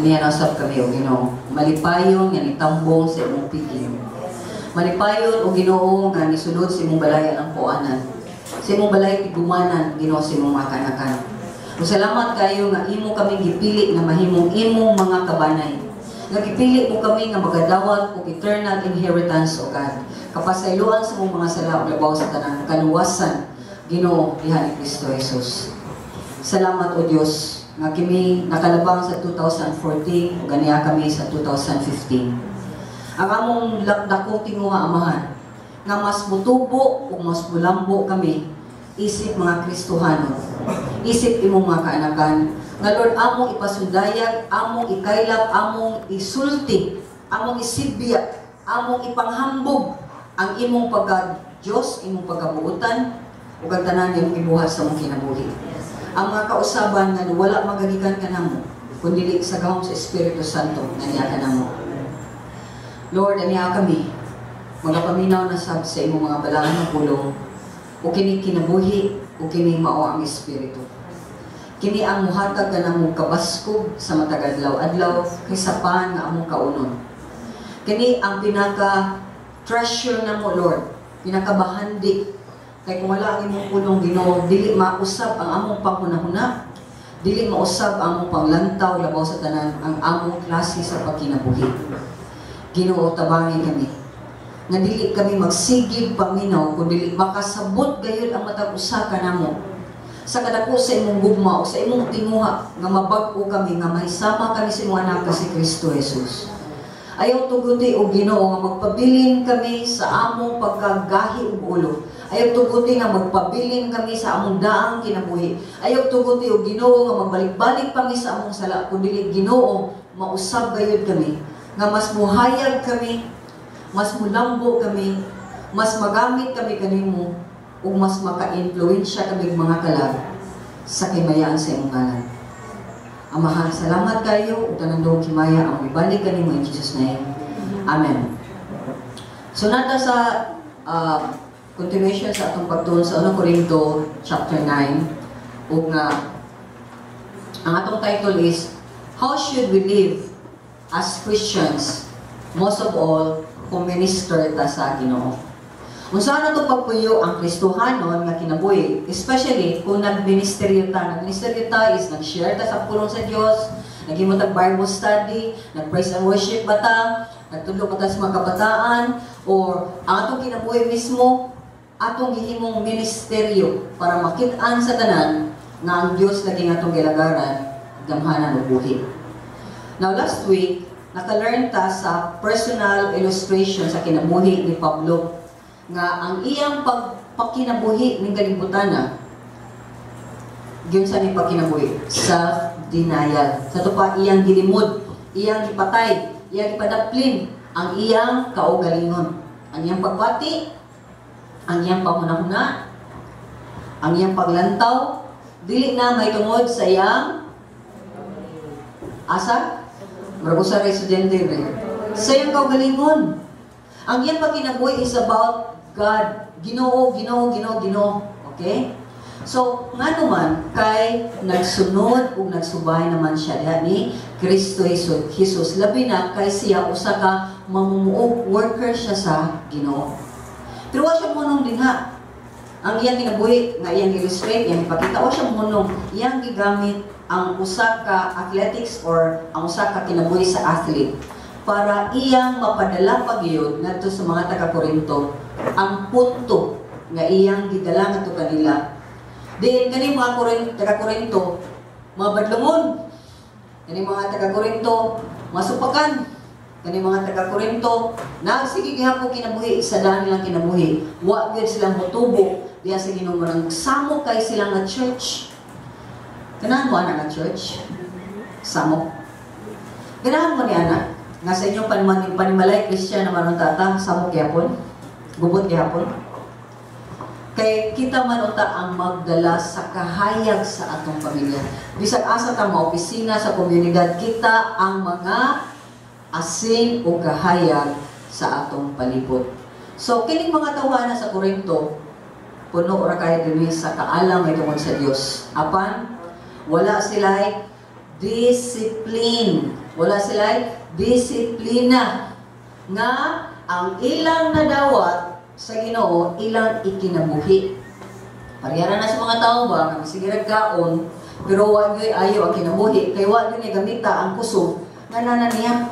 Aniya na usab kami, o Ginoo. Malipayon nga nitambong sa imong piging. Malipayon, o Ginoo, nga nisulod sa imong balay ang kuanan. Sa imong balay tigumanan, Ginoo, sa imong mga kanakan. O salamat kayo nga imo kami gipili nga mahimong imong mga kabanay. Nga gipili mo kami nga magadawat og eternal inheritance, O God. Kapasayloan sa imong mga sala ug labaw sa tanan kaluwasan, Ginoo, diha ni Kristo Jesus. Salamat, O Dios, nga kami nakalabang sa 2014 ug ganiya kami sa 2015. Ang among dakong tinguha, Amahan, nga mas mutubo ug mas mulambo kami isip mga Kristohanon, isip imong mga kaanakan, nga Lord, among ipasundayag, among ikaylap, among isulti, among isibya, among ipanghambog ang imong pagka Diyos, imong pagkabuutan, ug ang tanan imong gibuhat sa imong kinabuhi. Ang mga kausaban nga wala magagikan kanamo, kun dili sa gahom sa Espiritu Santo nga niya kanamo. Lord, aniya kami, magapaminaw na sab sa imong mga balaan ng pulong, o kini kinabuhi, o kini mao ang Espiritu. Kini ang muhatag kanamo kabaskog sa matag adlaw-adlaw kaysa pan nga among kaunon. Kini ang pinaka treasure namo, Lord, pinakabahandi. Kay kung wala ang imong pulong, Ginoo, dili mausab ang among panghunahuna, dili mausab ang among panglantaw, labaw sa tanan ang among klase sa pagkinabuhi. Ginoo, tabangi kami nga dili kami magsigig paminaw kung dili makasabot gayud ang matag usa kanamo sa kadako sa imong gugma o sa imong tinguha nga mabag-o kami, nga mahisama kami sa imong anak nga si Kristo Jesus. Ayaw tuguti, o Ginoo, nga magpabilin kami sa among pagkagahi ug ulo. Ayaw tuguti nga magpabilin kami sa among daang kinabuhi. Ayaw tuguti, o Ginoo, nga magbalik-balik pa mi sa among sala, kundi, Ginoo, mausab gayud kami nga mas muhayag kami, mas mulambo kami, mas magamit kami kanimo ug mas maka-influensya kami mga kalag sa kimayaan sa imong ngalan. Amahan, salamat kayo ug tanang duhong himaya ang mibalik kanimo in Jesus' name. Amen. So nata sa continuation sa atong pagtuon sa 1 Corinto chapter 9 ug nga ang atong title is "How Should We Live as Christians, Most of All kung minister ta sa Ginoo?" Unsa na to pagpuyo ang Kristohanon nga kinabuhi, especially kung nagministeryo ta. Nagministeryo ta is nag-share ta sa pulong sa Dios, naghimo tag Bible study, nag-praise and worship ba ta, nagtudlo ba ta sa mga kabataan, or ang atong kinabuhi mismo, atong gihimong ministeryo para makit-an sa tanan nga ang Dios lagi nga atong gilagaran, gamhanan ug buhi. Now last week, naka-learn ta sa personal illustration sa kinabuhi ni Pablo nga ang iyang pagpakinabuhi ning kalibutan na giunsa ni pagkinabuhi? Self-denial. Sa to pa iyang gilimod, iyang gipatay, iyang gipadaplin ang iyang kaugalingon, ang iyang pagbati, ang iyang panghunahuna, ang iyang paglantaw, dili na may tungod sa iyang asa. Murag usa ra estudyante re. Sa iyang kaugalingon. Ang iyang pagkinabuhi is about God. Ginoo, Ginoo, Ginoo, Ginoo. Okay? So, nga naman, kay nagsunod ug nagsubay naman siya diha ni Kristo Jesus. Jesus. Labi na kay siya usa ka mamumuo, worker siya sa Ginoo. Pero wa siya munong dinha. Ang iyang kinabuhi nga iyang illustrate, iyang ipakita, wa siya munong, iyang gigamit ang usa ka athletics or ang usa ka kinabuhi sa athlete para iyang mapadala pagyud ngadto sa mga taga Korinto ang punto nga iyang gidala ngadto kanila. Din kani mga taga Korinto, mga badlongon. Kani mga taga Korinto, mga supakan. Kani mga taga Korinto, nagsige gihapon kinabuhi sa daan nilang kinabuhi. Wa gyud silang motubo diha sa Ginoo nang samo kay sila nga church. Ganahan mo ana nga church? Samo. Ganahan mo ni ana nga sa inyong panimalay Christian naman ang tata, samo gyapon, gubot gyapon. Kay kita man unta ang magdala sa kahayag sa atong pamilya. Bisag asa ta mga opisina sa komunidad, kita ang mga asin o kahayag sa atong palibot. So kining mga tawhana sa Korinto, puno ra kay dinhi sa kaalam may tungod sa Dios. Apan wala sila discipline. Wala sila disiplina nga ang ilang nadawat sa Ginoo, ilang ikinabuhi. Parehara na sa mga tao ba nga sige kaon pero wa gyud ayo ang kinabuhi kay wa gyud gamita ang kusog nga nana niya.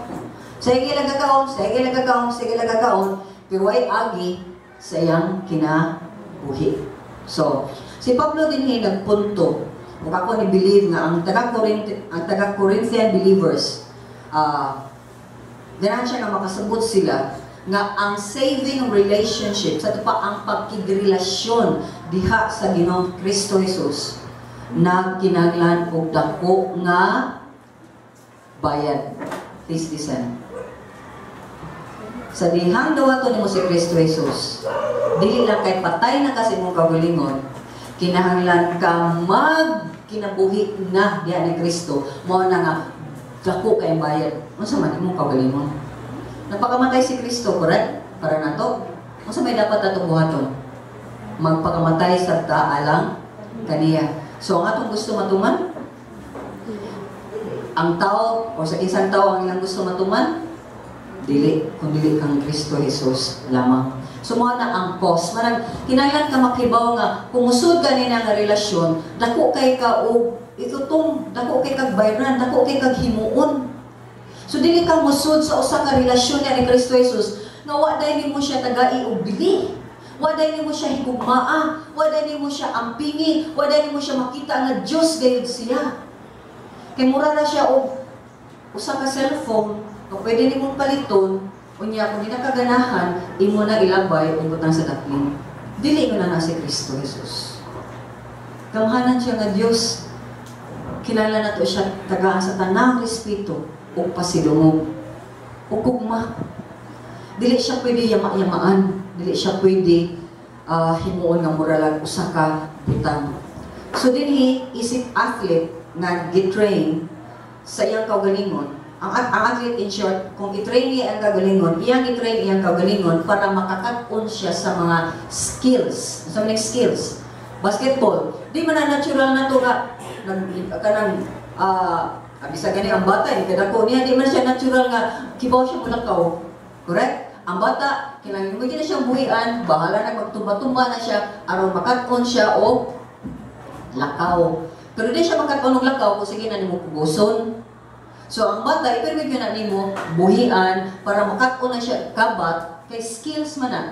Sige lang kakaon, sige lang kakaon, sige lang kakaon, pero way agi sa iyang kinabuhi. So, si Pablo din nagpunto. Ug ako ni believe nga ang taga Corinthian believers, ganahan siya nga makasabot sila nga ang saving relationship, sa pa ang pagkigrelasyon diha sa Ginoong Kristo Jesus, nagkinahanglan og dako nga bayad. Please listen. Sa dihang dawaton nimo si Kristo Jesus, dili lang kay patay na kasi imong kaugalingon, kinahanglan ka magkinabuhi na diha ni Kristo, mao na nga dako kay bayad. Unsa man imong kaugalingon? Napakamatay si Kristo, correct? Para nato. Unsa may dapat atong buhaton? Magpakamatay sa ta alang kaniya. So ang atong gusto matuman, ang tao o sa isang tao ang ilang gusto matuman, dili, kung dili kang Kristo Jesus lamang. So mao na ang cost. Manang kinahanglan ka makibaw nga kung musud ka nina nga relasyon, dako kay ka og itutong, dako kay kag bayran, dako kay kag himuon. So dili ka musud sa usa ka relasyon niya ni Kristo Jesus nga wa day nimo siya tagai og bili. Wa day nimo siya higugmaa, wa day nimo siya ampingi, wa day nimo siya makita nga Dios gayud siya. Kay mura ra siya og usa ka cellphone nga pwede nimong paliton, unya kung di na kaganahan, imo na ilabay ug butang sa daplin. Dili ko na na si Kristo Jesus. Gamhanan siya nga Dios. Kinahanglan nato siya tagaan sa tanang respeto ug pasidungog ug gugma. Dili siya pwede yama-yamaan, dili siya pwede himuon nga mura lang usa ka butang. So dinhi isip athlete nga gi-train sa iyang kaugalingon. Ang athlete, in short, kung i-train niya ang kaugalingon, iyang i-train iyang kaugalingon para makakat-on siya sa mga skills. Sa mga skills. Basketball, di man na natural na to nga nag kanang bisa gani ang bata ni kadako niya, di man siya natural nga kibaw siya mulakaw. Correct? Ang bata, kinahanglan mo na siyang buhian, bahala na magtumba-tumba na siya aron makat-on siya og lakaw. Pero di siya makat-on og lakaw kung sige na nimo kugoson. So ang bata, ipirmi na nimo buhian para makat-on na siya kabat kay skills man na.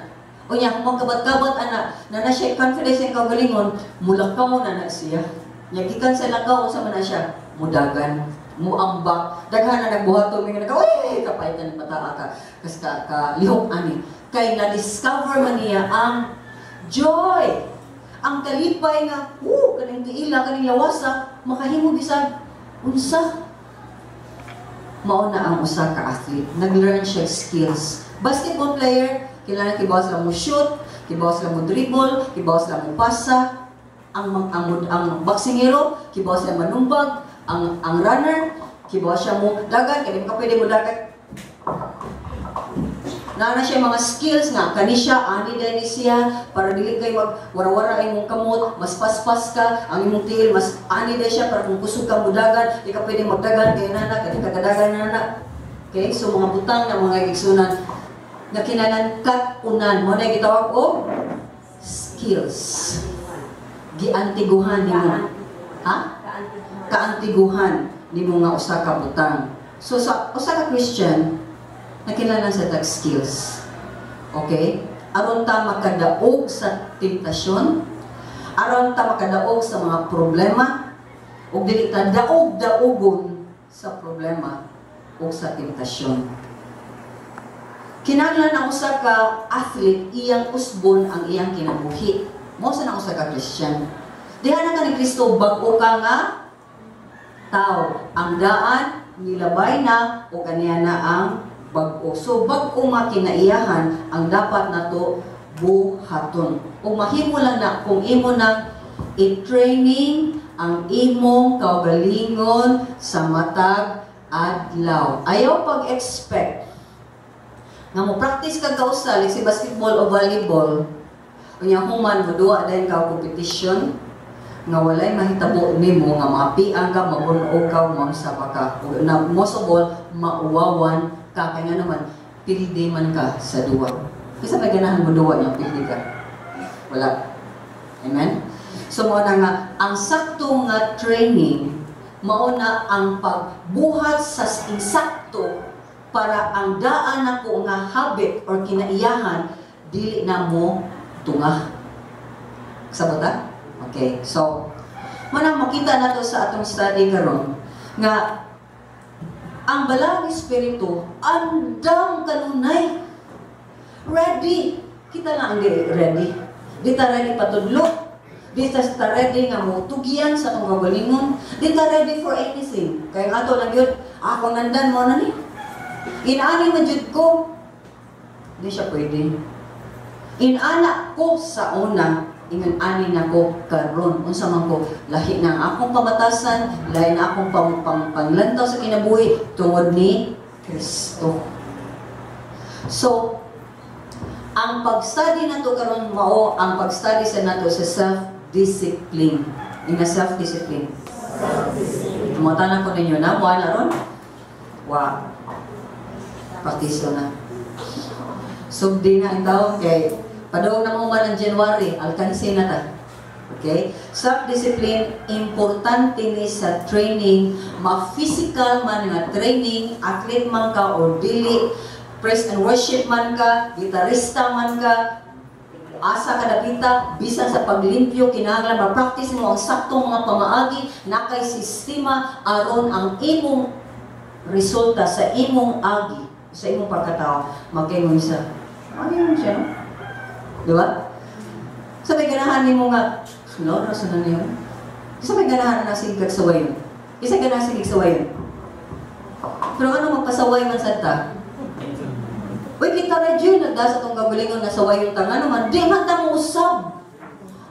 Unya kung magkabat-kabat ana, na na siya confidence sa kaugalingon, mulakaw na na siya. Nya gikan sa lakaw, unsa man na siya? Mudagan, muambak. Daghan na nagbuhaton mga naka, uy, kapaitan bata ka kas ka lihok ani. Kay na-discover man niya ang joy. Ang kalipay nga, kaning tiila, kaning lawasa, makahimo bisag unsa. Mao na ang usa ka athlete. Nag-learn siya skills. Basketball player, kailangan kibaw sila mo shoot, kibaw sila mo dribble, kibaw sila mo pasa. Ang boksingero, kibaw sila manumbag. Ang runner, kibaw siya mo dagan, kaya di ka pwede mo dagan. Naa na siya mga skills nga kani siya ani dani siya para dili kay mag wara-wara imong kamot, mas paspas ka ang imong tiil, mas ani dai siya para kung kusog ka mudagan, di ka pwede magdagan kay nana kay di ka kadagan nana. Okay, so mga butang na mga igsunan nga kinahanglan kat-unan mo na gitawag og skills. Giantiguhan nimo. Ha? Kaantiguhan nimo nga usa ka butang. So sa usa ka Christian, nakinahanglan sa tag skills. Okay? Aron ta makadaog sa temptasyon, aron ta makadaog sa mga problema, ug dili ta daog-daogon sa problema ug sa temptasyon. Kinahanglan ang usa ka athlete iyang usbon ang iyang kinabuhi. Mao sa nang usa ka Christian. Diha na ka ni Kristo, bag-o ka nga tao. Ang daan nilabay na o kaniya na ang bag-o. So bag-o nga kinaiyahan ang dapat nato buhaton. O mahimo lang na kung imo nang i-training ang imong kaugalingon sa matag adlaw. Ayaw pag-expect nga mo practice ka kausa like si basketball o volleyball, unya human mo duwa dayon ka competition, Nga walay mahitabo nimo nga maapian ka, mabunog ka, mamsapa ka. Ug na most of all, mauwawan ka kay nga naman pildi man ka sa duwa. Kinsa may ganahan mo duwa niya pildi ka? Wala. Amen? So mao na nga ang sakto nga training mao na ang pagbuhat sa insakto para ang daan nako nga habit or kinaiyahan dili na mo tunga. Sabot ta? Okay. So, manang makita nato sa atong study karon nga ang Balaang Espiritu andam kanunay, ready. Kita lang ang di ready. Di ta ready patudlo. Di ta ready nga mo tugyan sa atong kaugalingon. Di ta ready for anything. Kaya ato lang yun, ako nandan mo na ni. Inaani man jud ko. Di siya pwede. Inana ko sa una, ingon ani na ko karon. Unsa man ko, lahi na ang akong pamatasan, lahi na akong panglantaw sa kinabuhi tungod ni Kristo. So, ang pag-study nato karon mao ang pag-study sa nato sa self-discipline. Ina, self-discipline. Mutanan ko ninyo na, wa na ron? Wa. Praktiso na. Sugdi na ang tao kay padung na mo man ang January, alkansi na ta. Okay? Self-discipline, importante ni sa training, ma-physical man nga training, athlete man ka or dili, praise and worship man ka, gitarista man ka, asa ka dapita, bisan sa paglimpyo, kinahanglan ma-practice mo ang saktong mga pamaagi na kay sistema aron ang imong resulta sa imong agi, sa imong pagkatao, magkaingon sa, ano yun siya, no? Di ba? Sa may ganahan nimo nga, no, nasa na niyo? Sa may ganahan na sige kag sawayon. Isa ganahan sige sawayon. Pero ano magpasaway man sa ta? Uy, kita ra jud nagda sa tong kagalingon nga sawayon ta, ngano man di man ta mo usab.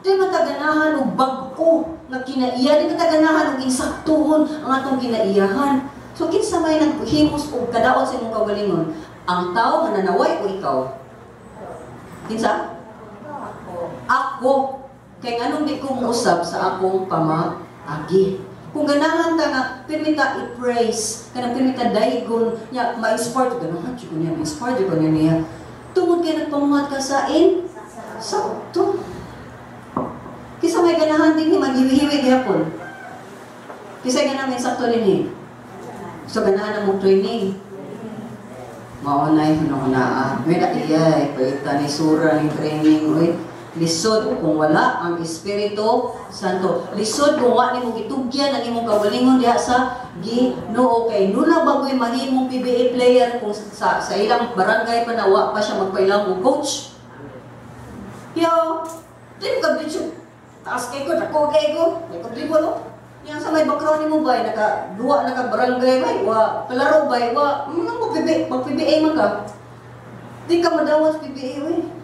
Di man ta ganahan og bag-o nga kinaiya, di man ta ganahan og insaktuhon ang atong kinaiyahan. So kinsa may naghimos og kadaot sa imong kaugalingon? Ang tao nga nanaway o ikaw? Kinsa? Ako. Kay nganong di ko mousab sa akong pamaagi? Kung ganahan ta nga pirmita i-praise, kanang pirmita daygon, nya ma-inspire ganahan jud ko niya, ma-inspire jud ko niya niya. Tungod kay nagpamuhat ka sa in sakto. Kinsa may ganahan din ni maghiwi-hiwi gyapon? Kinsa ganahan may sakto dinhi? So ganahan na mo training. Mao na hunahunaa. May na iyay, paita ni sura ni training, uy. Lisod kung wala ang Espiritu Santo. Lisod kung wa nimo gitugyan ang imong kaugalingon diha sa Ginoo kay nula bagoy mahimong PBA player kung sa ilang barangay pa na wa pa siya magpailang og coach. Yo, di ka bitch. Taas kay ko, dako kay ko, di ka dribble oh. Yang sa may background nimo bay naka duwa naka barangay bay, wa palaro bay, wa mo PBA, mag PBA man ka. Di ka madawat sa PBA oy.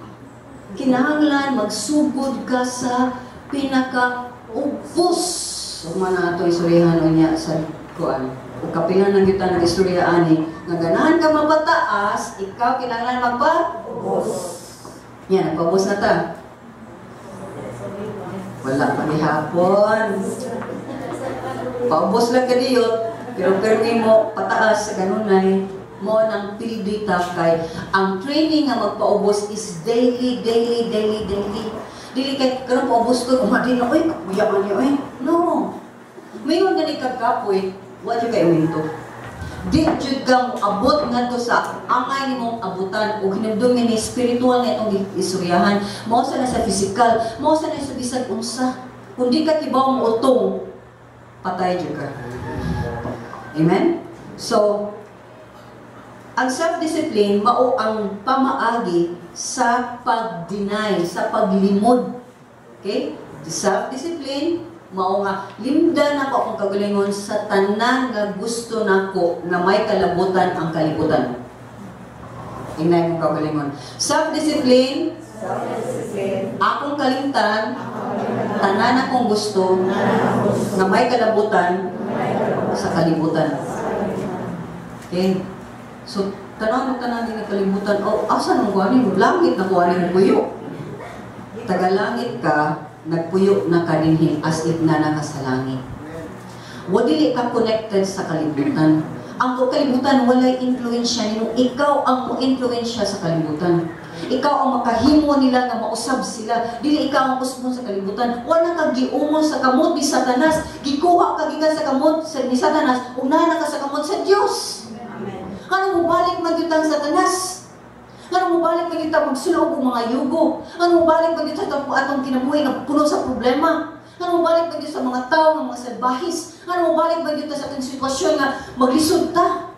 Kinahanglan magsugod ka sa pinaka-ubos. Uma na ato istoryahan unya sa kuan. O kapilan ng kita ng istorya ani nga ganahan ka mapataas, ikaw kinahanglan magpa-ubos. Yan, nagpaubos na ta. Wala pa gihapon. Paubos lang ka diyot, pero permi mo pataas sa ganunay mo ng pildi ta kay ang training nga magpaubos is daily, daily, daily, daily. Dili kay karon paubos ko, umadin na oy, kapuya man niya oy. No. Mayon gani kag kapoy, wa jud kay uminto. Di jud ka abot ngadto sa angay nimong abutan ug hinumdumi ni spiritual na itong istoryahan. Mao sa na sa physical, mao sa na sa bisag unsa. Kung di ka kibaw mo utong, patay jud ka. Amen? So, ang self-discipline mao ang pamaagi sa pag-deny, sa paglimod. Okay? The self-discipline mao nga limda nako akong kagalingon sa tanan nga gusto nako nga may kalabutan ang kalibutan. Ingay mong kagalingon. Self-discipline, Self-discipline, akong kalimtan, tanan akong gusto nga may kalabutan sa kalibutan. Okay? So, tanan mo tanan din kalibutan, oh, asa nung kuhanin mo? Langit na kuhanin mo kuyo. Tagalangit ka, Nagpuyo na ka dinhi as if na naka sa langit. Wa dili ka connected sa kalibutan. Ang kalibutan walay influensya nimo. Ikaw ang mo-influensya sa kalibutan. Ikaw ang makahimo nila nga mausab sila. Dili ikaw ang usbon sa kalibutan. Wala ka giumol sa kamot ni Satanas. Gikuha ka gikan sa kamot ni Satanas ug naa ka sa kamot sa Dios. Amen. Ano mobalik man gyud ang Satanas? Ano mobalik man gyud ta magsulog og mga yugo? Ano mobalik man gyud sa atong kinabuhi nga puno sa problema? Ano mobalik man gyud sa mga tao nga mga salbahis? Ano mobalik man gyud ta sa atong sitwasyon nga maglisod ta?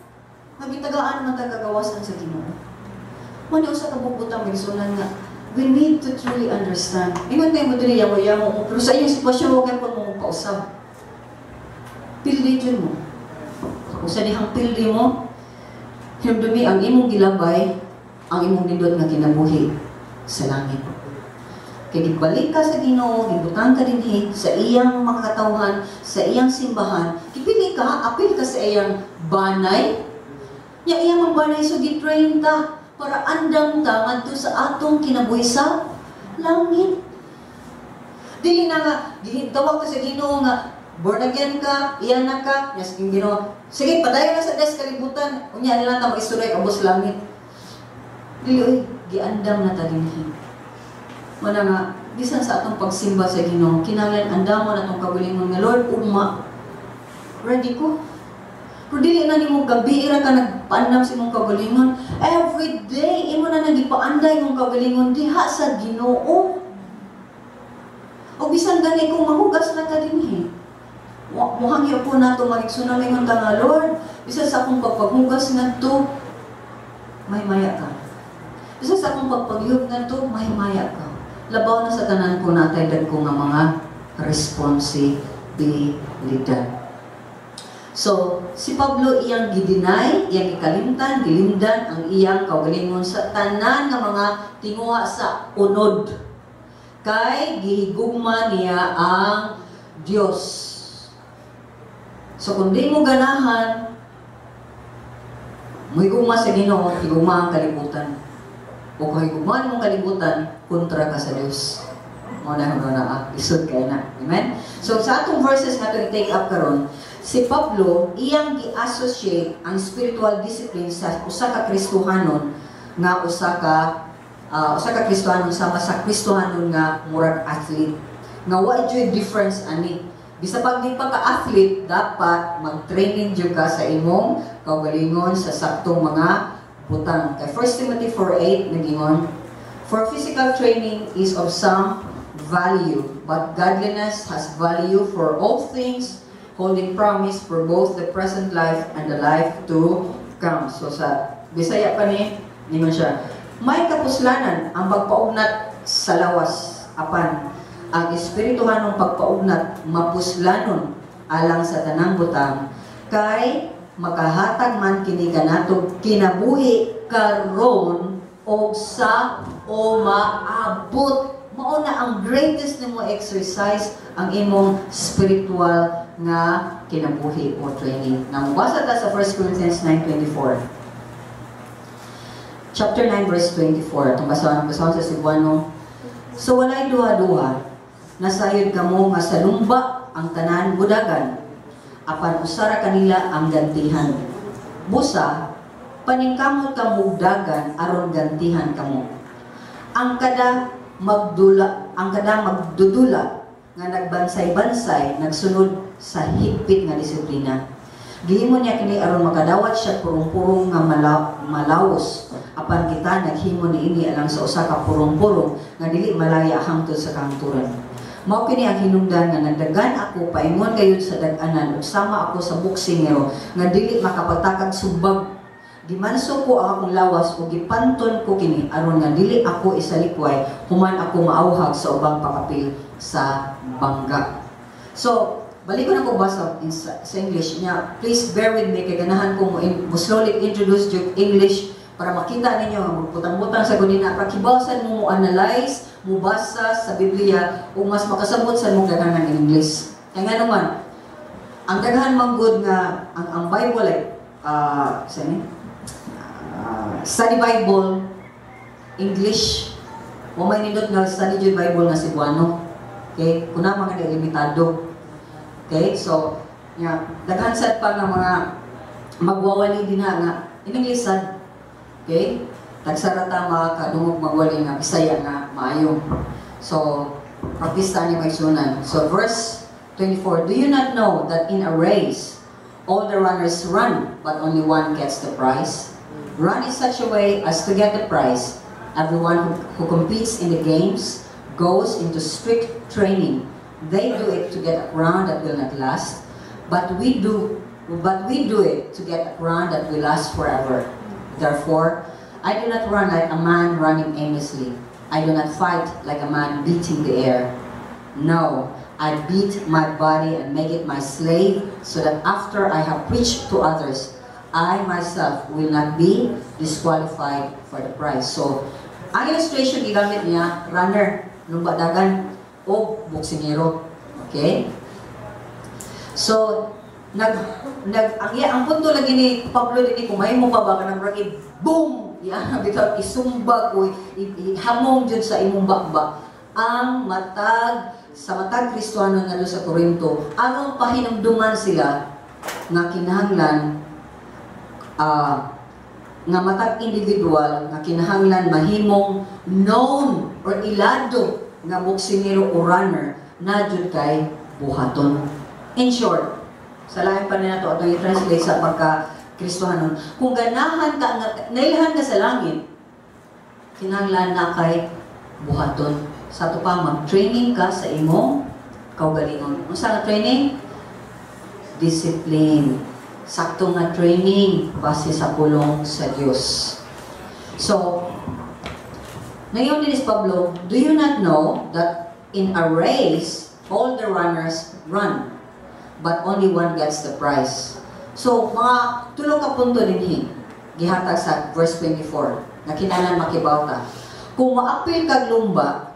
Nga gitagaan man ta kagawasan sa Ginoo. Mao ni usa ka bubutang, mga igsuonan, nga we need to truly understand. Ingon tayo mo dili yamo-yamo mo, pero sa iyong sitwasyon wa kay mo pausab. Pildi jud mo. Usa dihang pildi mo, hinumdumi ang imong gilabay, ang imong nindot nga kinabuhi sa langit. Kay gibalik ka sa Ginoo, gibutang ka dinhi sa iyang mga katawhan, sa iyang simbahan, gipili ka, apil ka sa iyang banay. Nya iyang mga banay, so gitrain ta para andam ta ngadto sa atong kinabuhi sa langit. Dili na nga gitawag ka sa Ginoo nga born again ka, iyan na ka, nya sige Ginoo. Sige, padayon na sa des kalibutan, unya na lang ta mag-istorya abos langit. Dili oy, giandam na ta dinhi. Mana nga bisan sa atong pagsimba sa Ginoo, kinahanglan andamon atong kaugalingon nga, "Lord, ugma ready ko." Pero dili na nimo gabi ra ka nagpaandam sa imong kaugalingon. Every day imo na nagipaanday imong kaugalingon diha sa Ginoo. O bisan gani kung mahugas na ka dinhi. Muhangyo po nato, mga igsoon, ingon ta nga, "Lord, bisan sa akong pagpaghugas ngadto, mahimaya ka. Bisan sa akong pagpaglihok ngadto, mahimaya ka." Labaw na sa tanan ko natay dagko nga mga responsibilidad. So, si Pablo iyang gideny, iyang gikalimtan, gilimdan ang iyang kaugalingon sa tanan nga mga tinguha sa unod. Kay gihigugma niya ang Dios. So, kung di mo ganahan, mohigugma sa Ginoo, higugma ang kalibutan. O kung higugmaan mong kalibutan, kontra ka sa Dios. Mao na na ah, isod kay na. Amen? So, sa atong verses nga itong i-take up karon, si Pablo iyang gi-associate ang spiritual discipline sa usa ka Kristohanon nga usa ka Kristohanon sama sa Kristohanon nga murag athlete. Nga wa jud difference ani. Bisa pag di pa ka athlete, dapat mag-training jud ka sa imong kaugalingon sa saktong mga butang. Kay 1 Timothy 4:8 nagingon, "For physical training is of some value, but godliness has value for all things, holding promise for both the present life and the life to come." So sa Bisaya pa ni, ningon siya, "May kapuslanan ang pagpaugnat sa lawas, apan ang espirituhanong pagpaugnat mapuslanon alang sa tanang butang, kay makahatag man kini kanatong kinabuhi karon o sa umaabot." Mao na ang greatest nimo exercise ang imong spiritual nga kinabuhi o training. Now, mubasa ta sa 1 Corinthians 9:24. Chapter 9 verse 24. Itong basahon, basahon sa Cebuano. "So walay duha-duha, nasayod kamo nga sa lumba ang tanan mudagan, apan usara kanila ang gantihan. Busa, paningkamot kamog dagan aron gantihan kamo. Ang kada magdudula nga nagbansay-bansay nagsunod sa higpit nga disiplina. Gihimo niya kini aron makadawat siya purong-purong nga malawos. Apan kita naghimo niini alang sa usa ka purong-purong nga dili malaya hangtod sa kahangturan. Mao kini ang hinungdan nga nagdagan ako paingon gayud sa dag-anan ug sama ako sa boksingero nga dili makapagtakag sumbag. Gimanso ko ang akong lawas ug gipanton ko kini aron nga dili ako isalikway human ako maauhag sa ubang pakapil sa bangga." So, balik ko na ko basa sa English niya. Please bear with me kay ganahan ko mo slowly introduce yung English para makita ninyo nga magputang-butang sa gunina para kibaw-san mo mo analyze, mo basa sa Biblia ug mas makasabot sa mong daghan ng English. Kaya nga naman, ang daghan man gud nga ang Bible like sa ni? Study Bible English. Wa may nindot nga study jud Bible nga Cebuano. Okay? Kuna mga limitado. Okay? So, ya, daghan sad pa nga mga magwawali din na nga in English sad. Okay? Tagsara ta makadungog magwali nga Bisaya nga maayo. So, practice ta ni maigsunan. So, verse 24, "Do you not know that in a race, all the runners run, but only one gets the prize? Run in such a way as to get the prize. Everyone who competes in the games goes into strict training. They do it to get a crown that will not last, but we do it to get a crown that will last forever. Therefore, I do not run like a man running aimlessly. I do not fight like a man beating the air. No, I beat my body and make it my slave so that after I have preached to others, I myself will not be disqualified for the prize." So, ang illustration gigamit niya, runner, lumba dagan, o boksingero. Okay? So, nag nag ang ang punto lagi ni Pablo dinhi, kung mahimo pa ba kanang ragi boom yan bitaw isumbag o ihamong jud sa imong bakba ang matag sa matag Kristohano nga sa Corinto aron pahinumduman sila nga kinahanglan nga matag individual nga kinahanglan mahimong known or ilado nga boksingero o runner na jud kay buhaton. In short, sa lain pa nila to atong i-translate sa pagka Kristohanon, kung ganahan ka nga nailhan ka sa langit, kinahanglan na kay buhaton. Sa ato pa, mag-training ka sa imong kaugalingon. Unsa nga training? Discipline. Sakto nga training base sa pulong sa Dios. So, ngayon din is Pablo, "Do you not know that in a race, all the runners run, but only one gets the prize?" So, mga tulo ka punto dinhi gihatag sa verse 24 na kinahanglan makibaw ta. Kung maapil kag lumba,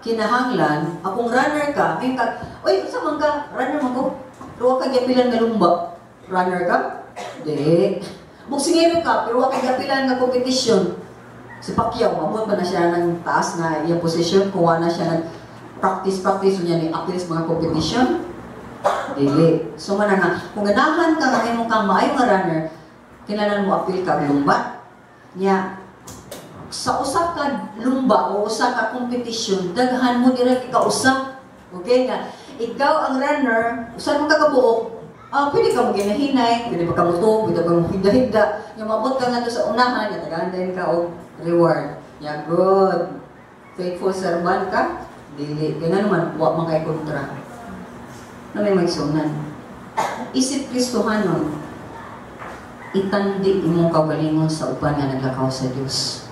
kinahanglan, akong runner ka, may kag, "Oy, unsa man ka? Runner man ko." Pero wa ka giapilan nga lumba. Runner ka? Di. Boksingero ka, pero wa ka giapilan nga competition. Si Pacquiao, maabot ba na siya ng taas na iyang posisyon kung wala na siya nag practice practice niya ni apil sa mga competition? Dili. So man nga, kung ganahan ka nga imong kang maayo nga runner, kinahanglan mo apil ka lumba. Nya sa usa ka lumba o usa ka competition, daghan mo dira kausa. Okay nga, ikaw ang runner, usa mo ka kabuok, pwede ka mo ginahinay, pwede pa ka mo, pwede ka mo higda-higda. Yung mabot ka nga to sa unahan, ya tagaan din ka og reward. Ya good. Faithful servant ka, dili. Kaya naman, wa man kay kontra. Na may magsunan. Isip Kristohanon, itandi imong kaugalingon sa uban nga naglakaw sa Dios.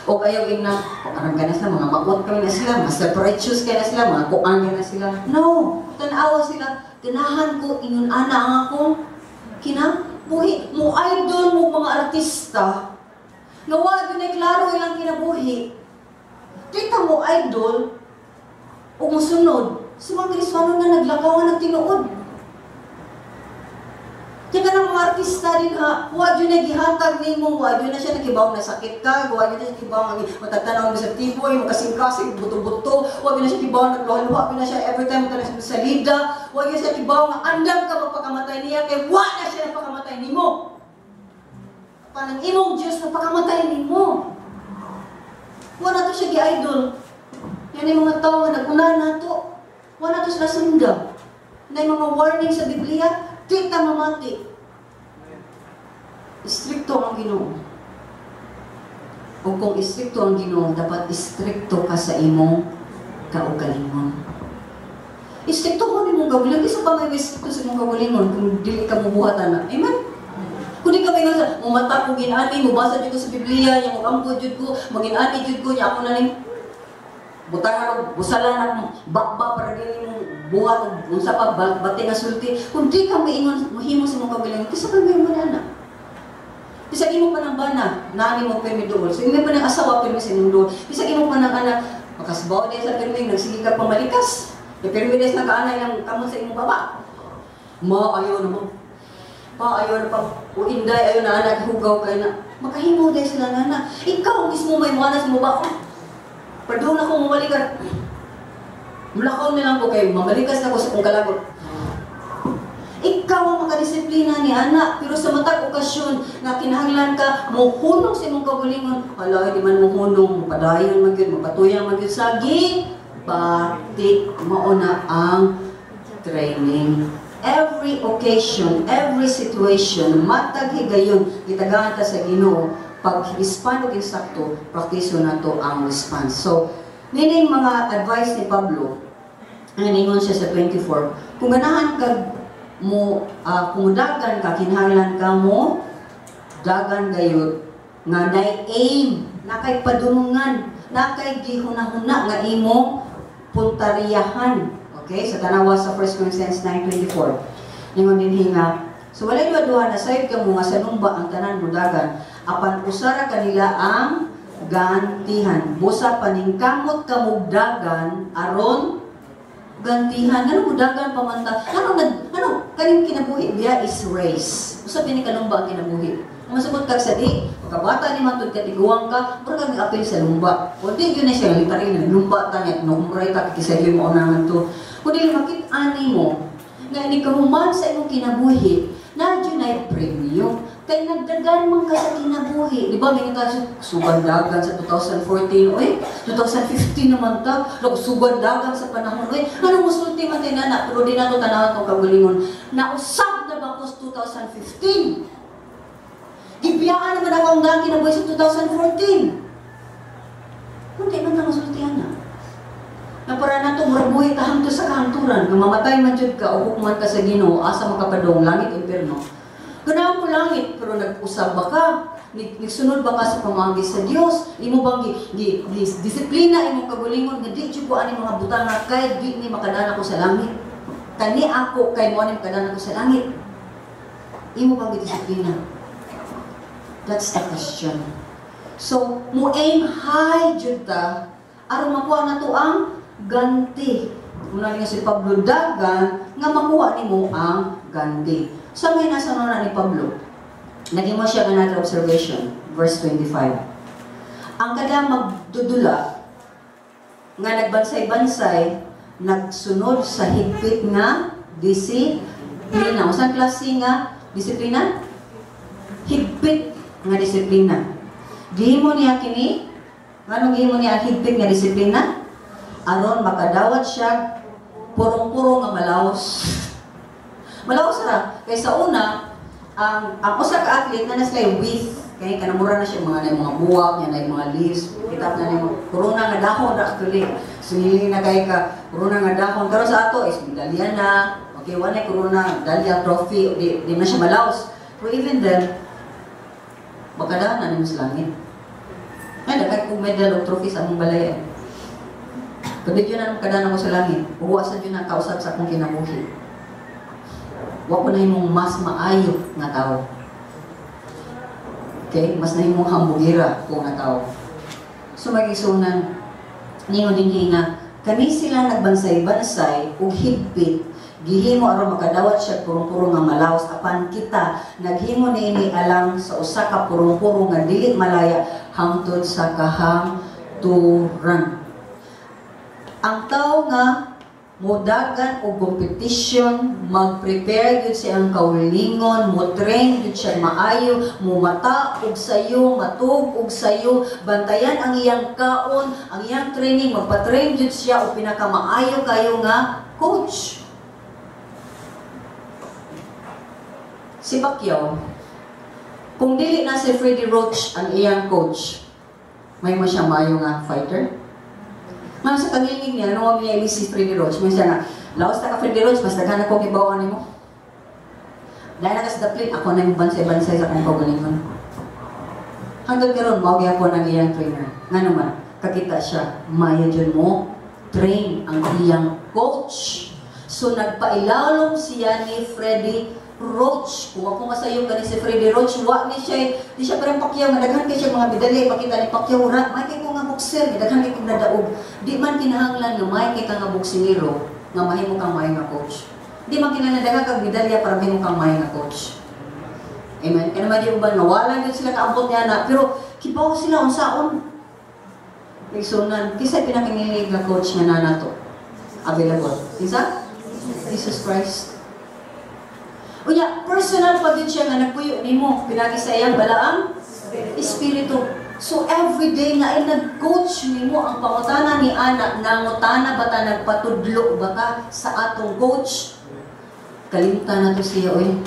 O ayaw ingna, parang ka na sila, mga maot kami na sila, mga self-righteous kay na sila, mga kuan na sila. No, tanawa sila, ganahan ko, ingon ana ang akong kinabuhi. Mo idol mo mga artista, nga wa gyud na klaro ilang kinabuhi. Kita mo idol, o musunod sa mga Kristiyano nga naglakaw nga nagtinuod. Kaya ka ng mga artista din ha, wa jud na gihatag nimo, wa jud na siya nakibaw na sakit ka, wa jud na siya kibaw nga matatanaw mo sa tiboy, makasing-kasing, buto-buto, wa jud na siya kibaw nagluha-luha na siya every time na sa salida, wa jud siya kibaw nga andam ka magpakamatay niya, kay wa na siya nagpakamatay nimo. Parang imong Diyos nagpakamatay nimo. Wa na to siya gi-idol. Yan yung mga tao nga nag-una na to. Wa na to sila sunda. Na yung mga warning sa Biblia, di ta mamati. Istrikto ang Ginoo. O kung istrikto ang Ginoo, dapat istrikto ka sa imong kaugalingon. Istrikto ko nimong kaugalingon. Isa pa may istrikto sa imong kaugalingon kung dili ka mubuhatan na. Amen? Kung di ka may nga, mumata ko ginani, mubasa jud ko sa Biblia, yang magampo jud ko, maginani jud ko, nya ako na ning butangan og busalan ang bakba para dili mo buhat og unsa pa bati nga sulti. Kung di ka maingon mohimo sa imong kaugalingon, kisa pa may mo na. Bisag imo pa ng bana, nani mo pirmi duol. So imo pa ng asawa, pirmi sa imong duol. Bisag imo pa ng anak, makasbaw din sa pirmi, nagsige ka pamalikas. Kay pirmi des nakaanay ng kamot sa imong baba. Ma ayo na mo. Pa ayo na pa o inday ayo na anak hugaw kay na. Makahimo din sila nana. Ikaw mismo may muana sa mo ba? Padung na ko mamalikas. Mulakaw na lang ko kay mamalikas na ko sa kong kalagot. Ikaw ang makadisiplina ni anak, pero sa matag okasyon nga kinahanglan ka mohunong sa imong kaugalingon, hala, di man mohunong, mopadayon man gyud, mopatuyang man gyud sa batik. Mao na ang training. Every occasion, every situation, matag higayon, gitagaan ta sa Ginoo, pag respond og insakto, praktiso nato ang response. So, meaning mga advice ni Pablo, ang ningon siya sa 24, kung ganahan kag mo kung dagan ka, kinahanglan ka mo dagan gayud nga nay aim, na kay padunungan, na kay gihunahuna nga imong puntariyahan. Okay, sa tanawa sa 1 Corinthians 9:24. Ningon dinhi nga, so walay duha-duha na sayod kamo nga sa lumba ang tanan mudagan, apan usara kanila ang gantihan. Busa paningkamot ka mugdagan aron gantihan. Ano mudagan pa man ta? Ano nag ano kaning kinabuhi biya is race. Usa pini kalumba ang kinabuhi. Masabot kag sa di, pagkabata ni matud ka, tiguang ka, mura kag apil sa lumba. O di yun na siya, literally naglumba ta niya, nuumray ta, kisa yun mo unangan to. Kung dili makit-ani mo, nga ini kahuman sa imong kinabuhi, na dyan ay premyo. Kay nagdagan man ka sa kinabuhi. Di ba, may nga sugan dagan sa 2014, oy, 2015 naman ta, sugan dagan sa panahon, oy, ano musulti man tayo na, pero di na to tanawan kong kagulingon. Nausab na ba ko sa 2015? Gibiyaan naman ako ang kinabuhi sa 2014. Hindi man ta masultihan na. Na para na ito, murabuhi ka hangto sa kahangturan. Kung mamatay man jud ka, o hukman ka sa Ginoo, asa makapadong, langit, impierno. Ganahan ko langit, pero nag-usab ba ka? Nagsunod ba ka sa pamagi sa Dios? Imo bang gi disiplina imong kagulingon nga di jud ko ani mga butanga kay di ni makadana ko sa langit. Kani ako kay mo ani makadana ko sa langit. Imo bang gidisiplina? That's the question. So, mo aim high jud ta aron makuha na to ang ganti. Muna nga si Pablo, dagan nga makuha nimo ang ganti. Sa may nasa na ni Pablo, nagimo siya another observation, verse 25. Ang kada magdudula nga nagbansay-bansay, nagsunod sa higpit nga disiplina. Unsang klase nga disiplina? Higpit nga disiplina. Gihimo niya kini, nganong gihimo niya ang higpit nga disiplina? Aron makadawat siya purong-puro nga malaos. Malaos ra kay sa una ang usa ka athlete na sila with kay kanamura na siya mga na mga buwak niya na mga leaves, kita na nimo corona nga dahon ra actually. Sinili na kay ka corona nga dahon karon sa ato is medalya na. Okay, wala corona medalya trophy, di na siya malaos. Pero even then makadaan na nimo sa langit. Ay, daghan kong medal o trophy sa among balay. Kundi yun na makadaan ako sa langit. Uwa sa yun ang kausap sa akong kinabuhi. Wa ko na himong mas maayo nga tao. Okay? Mas na himong hambugira ko nga tao. So magisunan, ningon din nga, kani sila nagbansay-bansay ug higpit, gihimo aron makadawat siya purong-puro nga malaos, apan kita naghimo niini alang sa usa ka purong-puro nga dili malaya hangtod sa kahangturan. Ang tao nga modagan og competition, mag-prepare gyud siya ang kaulingon, mo-train gyud siya maayo, mumata og sayo, matug og sayo, bantayan ang iyang kaon, ang iyang training, magpa-train gyud siya og pinakamaayo kayo nga coach. Si Pacquiao, kung dili na si Freddie Roach ang iyang coach, may mo siya maayo nga fighter? Nga sa kangilingig niya, ano niya ilis si Freddie Roach? May siya nga, laos na ka Freddie Roach, mas daghan ako kibawaan nimo. Dahil na ka sa daplin, ako na yung bansay-bansay sa akong kaugalingon. Hanggang karon mao gyapon ang iyang trainer. Nga naman, kakita siya, maya dyan mo, train ang iyang coach. So nagpailalom siya ni Freddie Roach. Kung ako masayo gani si Freddie Roach, wa ni siya, di siya parang Pacquiao, nga daghan kay siya mga medalya, ipakita ni Pacquiao, ra, may kay ko nga boxer, daghan kay kong nadaog. Di man kinahanglan nga may kay ka nga boksingero, nga mahimo kang maayo nga coach. Di man kinahanglan daghan kag medalya para mahimo kang maayo nga coach. Amen. Kaya naman di uban nga wala gyud sila kaabot niya na, pero kibaw sila unsaon. Igsunan, kinsa pinakangilig nga coach nga naa nato? Available. Kinsa? Jesus Christ. Unya, personal pa din siya nga nagpuyo nimo pinagi sa iyang balaang Espiritu. So every day nga ay nag-coach nimo. Ang pangutana ni ana, nangutana ba ta, nagpatudlo ba ta sa atong coach? Kalimtan na to siya, oy.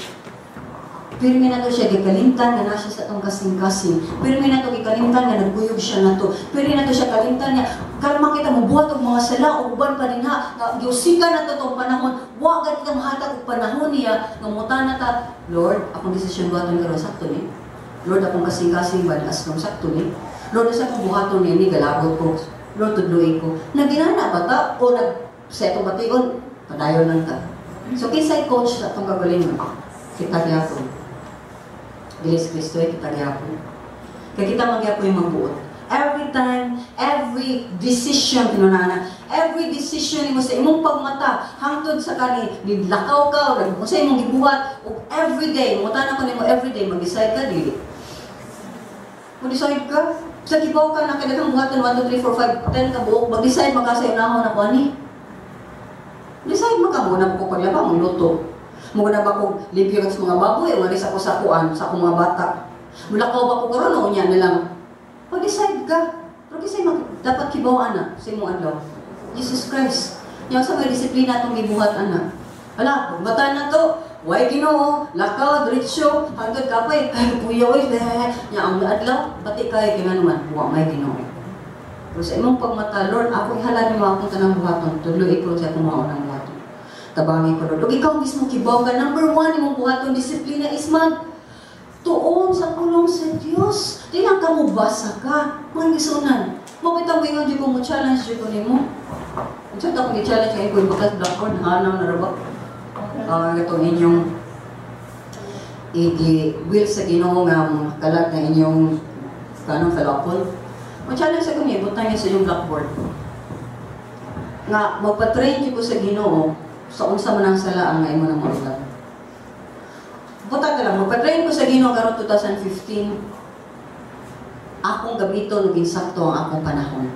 Pirmi na to siya gikalimtan nga naa siya sa atong kasing-kasing. Pirmi na to gikalimtan nga nagkuyog siya nato. Pirmi na to siya kalimtan nga kalma kita mobuhat og mga sala o uban pa din ha. Nga giusikan na to tong panahon. Wa gani kita mahatag og panahon niya nga mutana ta, "Lord, akong desisyon buhaton karon sakto ni. Lord, akong kasing-kasing ba ni aslong sakto ni? Lord, sa akong buhaton ni galabot ko. Lord, tudloi ko." Naginana ba ta o nag sa itong bation, padayon lang ta? So kinsay coach sa atong kagalingon? Kita gyapon. Dili si Kristo ay kita gyapon. Kaya kita man gyapon yung magbuot. Every time, every decision, kinunana, every decision nimo sa imong pagmata, hangtod sa kani, nilakaw ka, o sa imong gibuhat, ug every day, mutana ko nimo every day, mag-decide ka, dili? Mag-decide ka. Sa kibaw ka na kailangan buhaton 1, 2, 3, 4, 5, 10 ka buok, mag-decide ka sa inahon na ani. Decide mo ka, muna ko paglaba, luto. Muna ba ko limpyo sa mga baboy, o sa ko sa kuan, sa akong mga bata? Mulakaw ba ko karon o unya na lang? Mag-decide ka. Pero kasi dapat kibaw ana sa imong adlaw. Jesus Christ. Yang sa may disiplina atong gibuhat ana. Hala, pagmata na to, way Ginoo, lakaw, diretso, hangtod kapay, ay kuya oy, nya ang adlaw, pati kay kinanuman, wa may Ginoo. Pero sa imong pagmata, "Lord, ako ihalad nimo akong tanang buhaton, tudloi ko sa akong maunang buhaton. Tabangi ko, Lord." Ug ikaw mismo kibaw ka, number one imong buhaton, disiplina is mag tuon sa pulong sa Dios. Di lang ka mo basa ka. Mga gisunan. Mabitang moingon jud ko, mo challenge jud ko nimo. Unsa ta akong i-challenge kay ko bakas blackboard hanaw na ra ba? Itong inyong igi will sa Ginoo nga mga kalat na inyong kanong falapol. Mo-challenge sa niya, butang niya sa inyong blackboard. Nga magpa-train jud ko sa Ginoo sa unsa man ang sala ang imo nang maulan. Buta ka lang, magpa-train ko sa Ginoo karon 2015. Akong gamiton ug insakto ang akong panahon.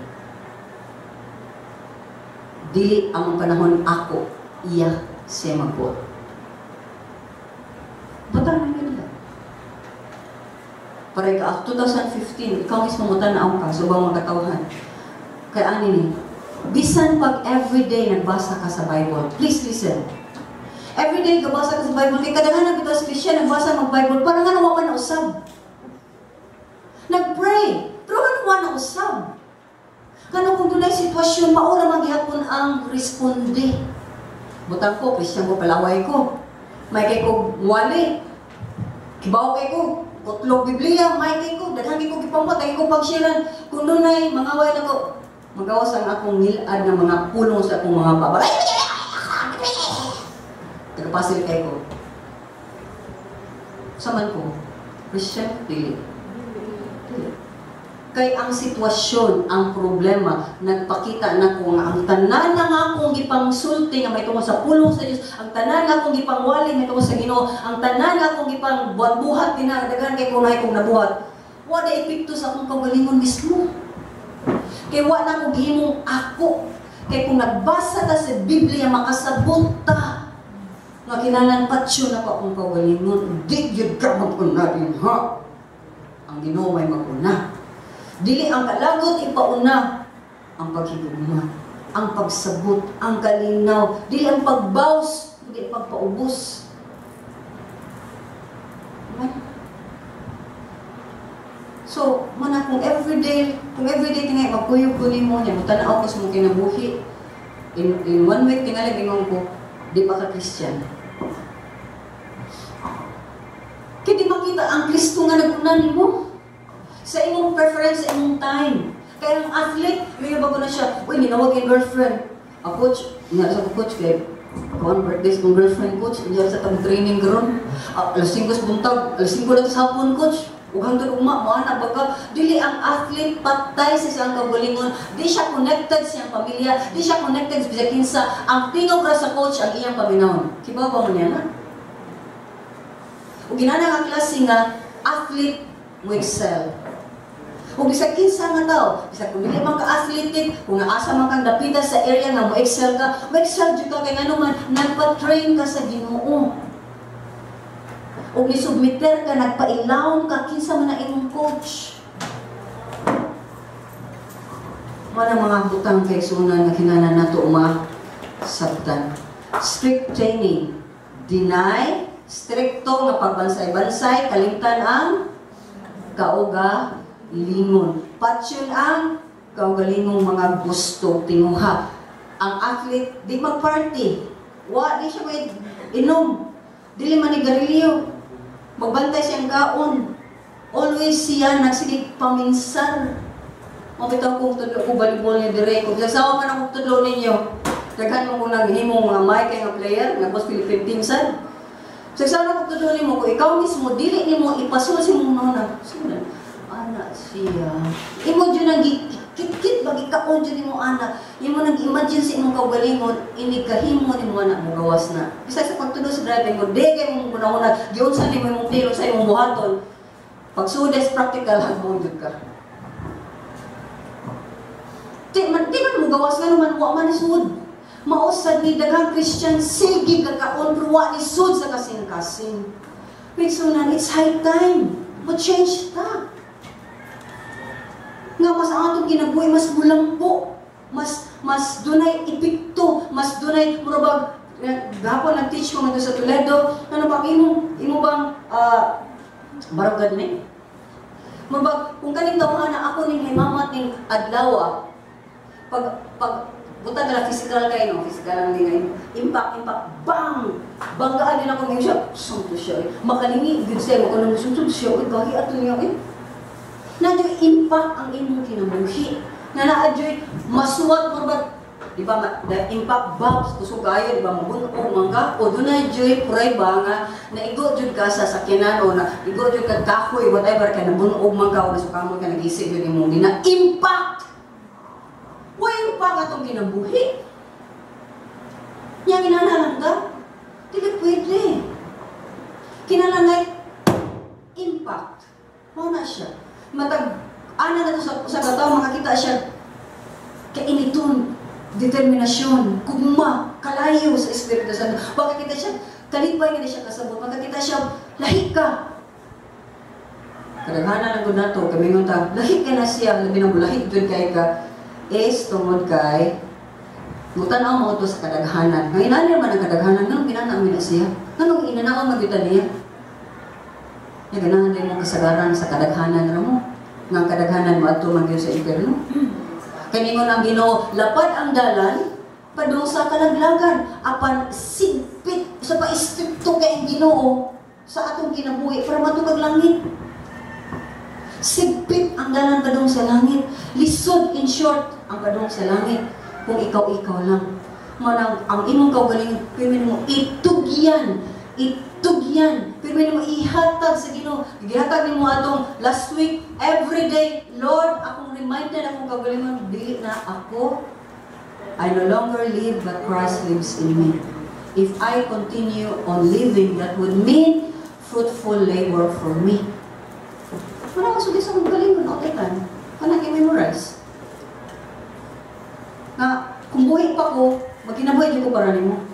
Dili ang panahon ako, iya siya magbuot. Buta na nila. Para ka, 2015, ikaw mismo mo tan-aw ka, subang mga katawhan. Kay ani ni, bisan pag everyday nagbasa ka sa Bible, please listen. Everyday gabasa ka sa Bible, kay kadaghanan bitaw sa Christian nagbasa mag Bible, parang nga wa man usab. Nag-pray, pero nga wa na usab. Kano kung dunay sitwasyon, mao ra man gihapon ang responde. Butang ko, Christian ko, palaway ko. May kay ko wali. Kibaw kay ko, kutlog Biblia, may kay ko, daghan kay ko gipamot, ay ko pagsiran. Kung dunay mangaway nako, magawas ang akong ngilad ng mga pulong sa akong mga baba. Tagapasil kay ko. Sa man ko, Christian, dili. Dili. Kay ang sitwasyon, ang problema, nagpakita na ko nga ang tanan na nga akong gipangsulti nga may tungod sa pulong sa Dios, ang tanan nga akong gipangwali may tungod sa Ginoo, ang tanan nga akong gipang buhat-buhat dinadagan kay kunay kong nabuhat. Wa na epekto sa akong kaugalingon mismo. Kay wa na ko gihimong ako. Kay kung nagbasa ta sa Biblia, makasabot ta nga kinahanglan patyon na ko akong kaugalingon. Di gyud ka mag-una din ha. Ang Ginoo may mag-una. Dili ang kalagot ipauna, ang paghigugma, ang pagsabot, ang kalinaw, dili ang pagbaws, dili ang pagpaubos. Amen? So, mana kung everyday tingali magkuyog ko nimo niya, mutanaw ko sa mong kinabuhi. In one week tingali bingon ko, di pa ka Christian. Kaya di makita ang Kristo nga nag-una nimo. Sa imong preference, sa imong time. Kaya ang athlete, may bago na siya, "Uy, ninawag yung girlfriend. Ah, coach," nga sa ko, "Coach, kay kuan birthday sa kong girlfriend, coach, iya sa tang training karon. Ah, alas 5 sa buntag, alas 5 na sa hapon, coach. Ug hangtod ugma, moana baga." Dili ang athlete patay sa siyang kaugalingon, di siya connected sa iyang pamilya, di siya connected sa bisag kinsa. Ang tingog ra sa coach ang iyang paminawon. Kibaw ba mo niya na? Ug ginana nga klase nga athlete mo excel. Ug bisag kinsa nga tao, bisag kung dili man ka athletic, kung naasa man kang dapita sa area nga mo-excel ka, mo-excel jud ka kay ngano man nagpa-train ka sa Ginoo. Ug ni-submitter ka, nagpailawom ka kinsa man ang imong coach. Wala mga butang kay sunan nga kinahanglan nato masabtan. Strict training. Deny, strikto nga pagbansay-bansay, kalimtan ang kaugalingon. Patyon ang kaugalingong mga gusto, tinguha. Ang athlete, di mag-party. Wa, di siya may inom. Dili manigarilyo. Magbantay siyang kaon. Always siya nagsigig paminsar. Mabitaw kong tudlo ko volleyball niya dire. Kung sasawa man akong tudlo ninyo, daghan mo kung naghimong mga may kay nga player, nga boss Philippine team sad. Sa sana kong tudlo nimo, kung ikaw mismo dili nimo ipasul sa imong nona. Sino? Ana siya. Imo jud nang kit-kit bagi kaon jud nimo ana. Imo nang imagine sa imong kaugalingon, ini kahimo nimo ana mo gawas na. Bisag sa pagtudlo sa driving mo, di kay mo una-una giunsa nimo imong tiro sa imong buhaton. Pagsudes practical hagbong jud ka. Di man mo gawas nga naman, wa man ni sud. Mausad ni daghang Christian, sige kakaon, pero wa ni sud sa kasing-kasing. Igsuonan, it's high time. Mo-change ta. Nga mas ang atong kinabuhi, mas mulambo, mas dunay epekto, mas dunay murabag gahapon nag-teach ko ngadto sa Toledo, ano bang imo bang barugad ni? Murabag kung kaning tawhana ako ning himamat ning adlaw, pag buta na physical kay no, physical lang din ngayon. Impact, impact, bang! Banggaan din ako ngayon siya, sumto siya eh. Makalingi, gud siya, makanang sumto siya, uy, gahi ato niya eh. Naa impact ang imong kinabuhi. Nga naa masuwat mo ba, di ba, the impact bobs, kusog kayo, di ba, mabunog man ka, o dunay joy prueba nga, naigo jud ka sa sakyanan, o na, igo jud ka kahoy, whatever, ka nabunog man ka, o nasukamon ka, nag-isip jud imong dina, impact! Wa impact atong kinabuhi. Nya ginanalan ka? Dili pwede. Kinahanglan impact. Mao na siya. Matag ana na to sa katawo makakita siya kainiton, determinasyon, gugma, kalayo sa Espiritu Santo. Makakita siya, kalipay nga siya kasabot. Makakita siya, lahi ka. Kadaghanan lang gud nato, kami ta, lahi ka na siya, labi nang lahi jud kay ka is tungod kay mutanaw mo to sa kadaghanan. Nga inani man ang kadaghanan, nganong ginana na siya? Nganong inanaon man gyud niya? Nga ganahan din mo kasagaran sa kadaghanan ra mo. Nga ang kadaghanan moadto man gyud sa impyerno. Kaningon ang Ginoo, lapad ang dalan padung sa kalaglagan apan sigpit sa pa-istrikto kay ang Ginoo sa atong kinabuhi para matugag langit. Sigpit ang dalan padung sa langit. Lisod, in short, ang padung sa langit kung ikaw-ikaw lang. Manang ang imong kaugalingon, pirmi mo itugyan, itugyan, pirmi mo ihatag sa Ginoo. Gihatag nimo atong last week, every day, Lord, akong reminder akong kaugalingon, dili na ako. I no longer live, but Christ lives in me. If I continue on living, that would mean fruitful labor for me. Wala ka sugis akong galingon, all the time. Kanang i-memorize. Nga, kung buhi pa ko, magkinabuhi jud ko para nimo.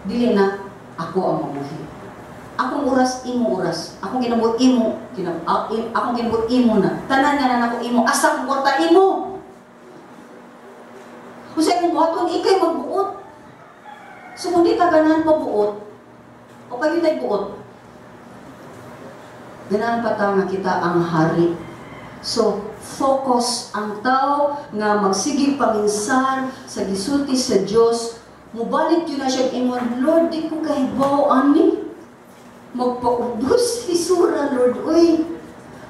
Dili na ako ang mabuhi. Akong oras, imo oras. Akong kinabuhi imo, akong kinabuhi imo na. Tanan nga na nako imo, asa kong kwarta imo. Kung sa imong buhaton, ikay magbuot. So kung di ka ganahan pabuot, o pag tay buot, ganahan pa ta nga kita ang hari. So, focus ang tao nga magsigig paminsar sa gisulti sa Dios, mubalik yun na siya ingon, "Lord, di ko kahibaw ani. Magpaubos, lisura, Lord, uy."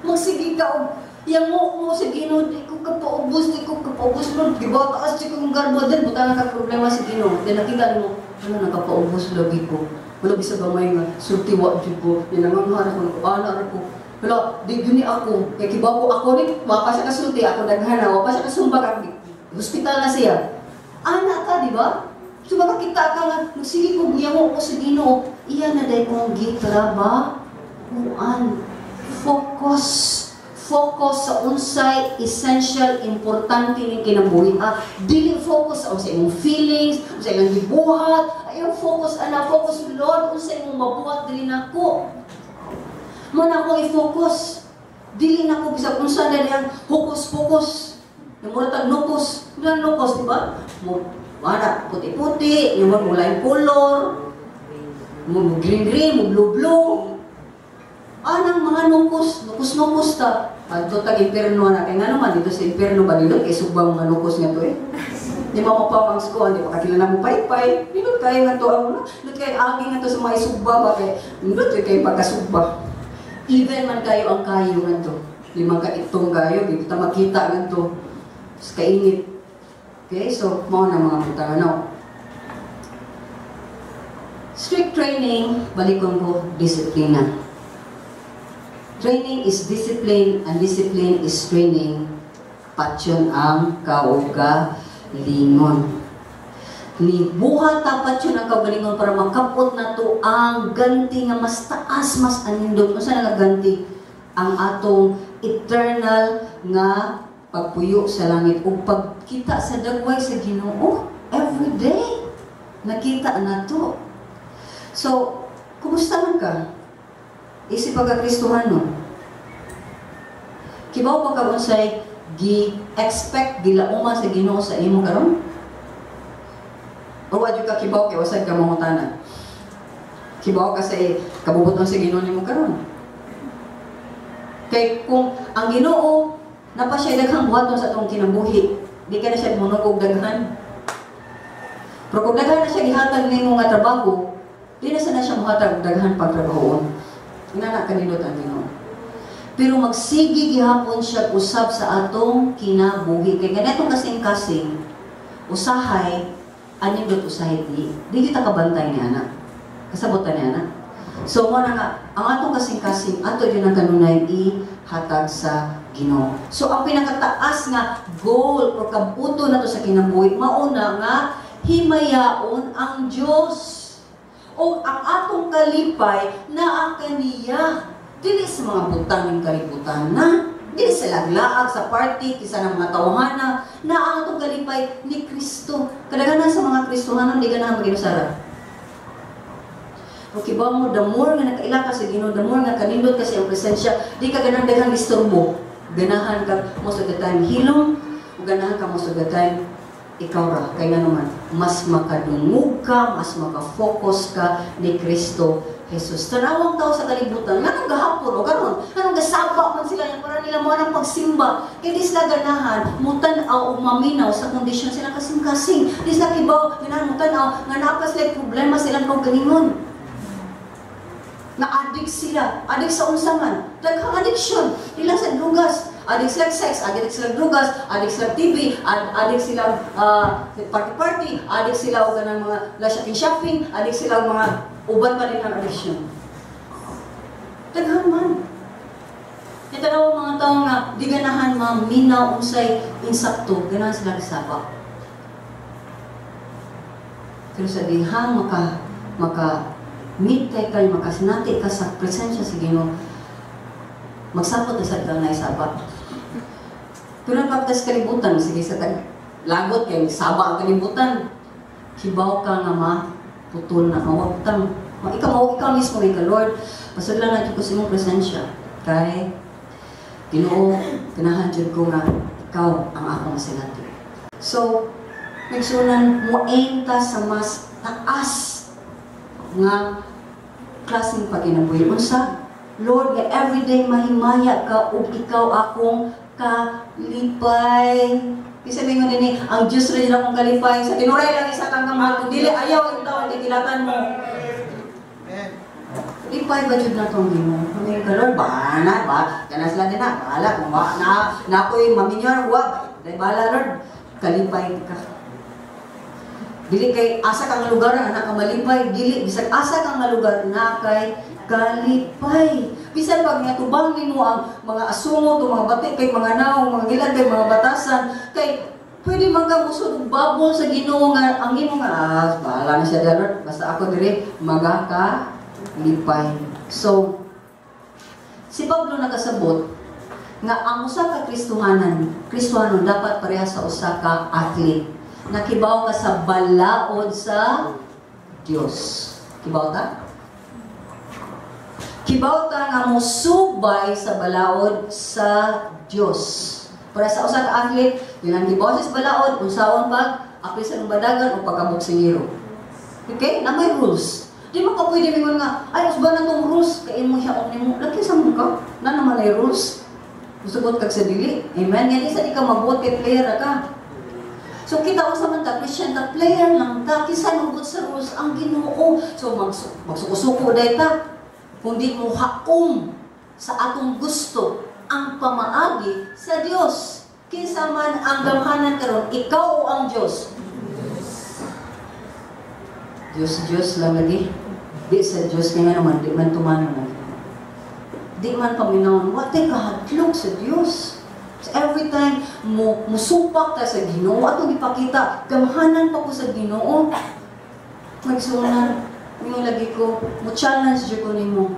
Magsige ka og yango mo sa Ginoo, "Di ko kapaubos, di ko kapaubos, Lord. Di ba taas di ko kong garbo din, butangan ka problema sa Ginoo." Then nakita mo, ano, nakapaubos lagi ko. Wala bisa gamay nga, sulti wa jud ko. Yan nanganghar ako, ana ko. Wala, di gyud ni ako. Kay kibaw ko ako ni, wa pa siya kasulti, ako daghan na, wa pa siya kasumbag, hospital na siya. Ana ka, di ba? So makakita ka nga, magsige ko, giyango ko sa Ginoo, iya na dahil kong gitrabahuan. Focus. Focus sa unsay essential, importante ning kinabuhi. Ah, dili focus sa unsay imong feelings, unsay imong gibuhat. Ayaw focus ana, focus, Lord, unsay imong mabuhat diri nako. Mo na akong i-focus. Dili na ko bisag unsa na diyang hocus-pocus. Yung mura tag nukos. Yung nukos, di ba? Mo, wala, puti-puti, yung mo laing color, mo green-green, mo blue-blue. Anang mga nukos, nukos-nukos ta. Adto tag impierno na kay ngano man dito sa impierno ba dito kay sugbang mga nukos nga to eh. Di ba mapamangs ko, di ba kakilala mo paypay. Nindot kayo nga to ang nindot kayo agi nga to sa mga sugba ba kay nindot kay pagkasugba. Even man kayo ang kayo nga to. Di man ka itong kayo, di kita makita nga to. Sa kainit. Okay, so mao na mga butang ano. Strict training, balikon ko, disiplina. Training is discipline and discipline is training. Patyon ang kaugalingon. Ni buhat ta patyon ang kaugalingon para makapot na to ang ganti nga mas taas, mas anindot. Unsa na nga ganti? Ang atong eternal nga pagpuyo sa langit ug pagkita sa dagway sa Ginoo every day. Nakita na to. So, kumusta man ka? Isip pa ka Kristohano. Kibaw pa ka unsay gi-expect, gilauman sa Ginoo sa imo karon? O wa jud ka kibaw kay wasad ka mangutana? Kibaw ka sa kabubuton sa Ginoo nimo karon? Kay kung ang Ginoo napa siya daghang buhaton sa atong kinabuhi, di ka na siya monog og daghan. Pero kung daghan na siya gihatag nimo nga trabaho, di na sa na siya mohatag og daghan pagtrabahoon. Inana kanindot ang Ginoo. Pero magsige gihapon siya usab sa atong kinabuhi. Kay ganitong kasing-kasing, usahay, anindot usahay di. Di kita kabantay ni anak. Kasabutan ni anak. So, mo na nga, ang atong kasing-kasing, ato yun ang kanunay ihatag sa Ginoo. So, ang pinakataas nga goal o kabuto na to sa kinabuhi, mauna nga, himayaon ang Diyos. O ang atong kalipay naa kaniya. Dili sa mga butang ng kalibutan na, dili sa laglaag, sa party, kisa ng mga tawhana, na ang atong kalipay ni Kristo. Kadaghanan sa mga Kristohanon, di ganahan maginusara. Okay ba mo, the more nga nakaila ka sa Ginoo, the more nga kanindot ka sa iyang presensya, di ka ganahan daghang istorbo. Ganahan ka most of the time hilom, o ganahan ka most of the time ikaw ra. Kaya nga naman, mas makadungog ka, mas makafocus ka ni Kristo Jesus. Tanawang tao sa kalibutan, nganong gahapon o karon, nganong gasaba man sila, yung para nila mo ang pagsimba. Kaya di sila ganahan, mutan-aw o maminaw sa kondisyon sila kasing-kasing. Di sila kibaw, ganahan mutan-aw, nga naa pa sila problema silang kaugalingon. Na-addict sila, addict sa unsa man, daghang addiction, dila sa drugas, addict sila sex, addict sila drugas, addict sila TV, addict sila party-party, addict sila og kanang mga la shopping shopping, addict sila og mga uban pa rin ang addiction. Daghan man. Itanaw mga tao nga di ganahan maminaw unsay insakto, ganahan sila gisaba. Pero sa dihang maka maka meet kay kay makasinati ka sa presensya sa Ginoo, magsapot na sad ka na isaba. Pero ang pagkas kalibutan, sige sa tag lagot kay saba ang kalibutan, kibaw ka nga maputol na mawagtang. Ikaw, mao ikaw mismo ka, Lord, pasudlan na jud ko sa imong presensya. Kay Ginoo, ganahan jud ko nga ikaw ang akong masinati. So, nagsunan mo aim ta sa mas taas nga klaseng pagkinabuhi. Unsa? Lord, nga everyday mahimaya ka ug ikaw akong kalipay. Bisa mo din ang Diyos rin akong kalipay. Sa tinuray lang isa kang kamahal. Kung dili ayaw ang tao, hindi kilatan mo. Lipay ba jud na tong Ginoo? Kami ka Lord, bahala ba? Kana sila din na, bahala kung wa na na ako'y maminyor, wa, dahil bahala Lord, kalipay ka. Dili kay asa ka nga lugar na ka malipay, dili bisag asa ka nga lugar na kay kalipay. Bisan pag natubang nimo ang mga asungot o mga bati kay mga naong, mga gilan kay mga batasan, kay pwede man ka musod og bubble sa Ginoo nga ang imo nga bahala na siya Lord, basta ako diri magaka lipay. So, si Pablo nakasabot Nga ang usa ka Kristohanon dapat pareha sa usa ka athlete. Nakibaw ka sa balaod sa Dios. Kibaw ta? Kibaw ta nga mosubay sa balaod sa Dios. Para sa usa ka athlete, yun ang gibaw sa balaod, unsaon pag apil sa badagan o pagkaboksingero. Okay? Na may rules. Di mo ka pwede mingon nga, "Ay, usba na tong rules, kay imo siya og nimo." Lagi sa mo ka, na naman ay rules. Musugot kag sa dili. Amen? Nga di sa di ka mabuot kay player ra ka. So kita unsa man ta, Christian ta, player lang ta, kinsa mubuot sa rules? Ang Ginoo. So magsuko-suko day ta. Kung di mo haom sa atong gusto ang pamaagi sa Dios. Kinsa man ang gamhanan karon, ikaw o ang Dios? Diyos, Diyos lang lagi. Di sa Diyos, kaya nga naman, di man tumano na. Di man paminawon, wa tay kahadlok sa Diyos. So every time mo musupak ta sa Ginoo, atong ipakita, gamhanan pa ko sa Ginoo. Magsunan, yung lagi ko, mo challenge jud ko nimo.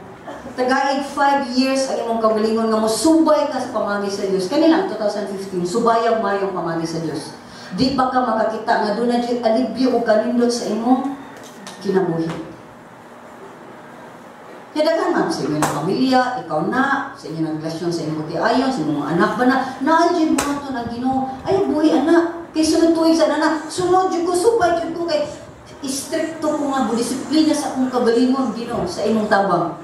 Tagaig 5 years ang imong kaugalingon nga mosubay ka sa pamagi sa Dios. Kani lang 2015, subayag mayong pamagi sa Dios. Di ba ka makakita nga doon na jud alibyo o kanindot sa imong kinabuhi? Kaya daghan man sa inyong pamilya, ikaw na, sa inyong relasyon sa inyong tiayon, sa imong mga anak ba na, naa jud mo ato na Ginoo, ay buhi anak, kay sunod tuig sa anak, sunod jud ko, subay jud ko kay istrikto ko nga disiplina sa akong kagalingon, Ginoo, sa imong tabang.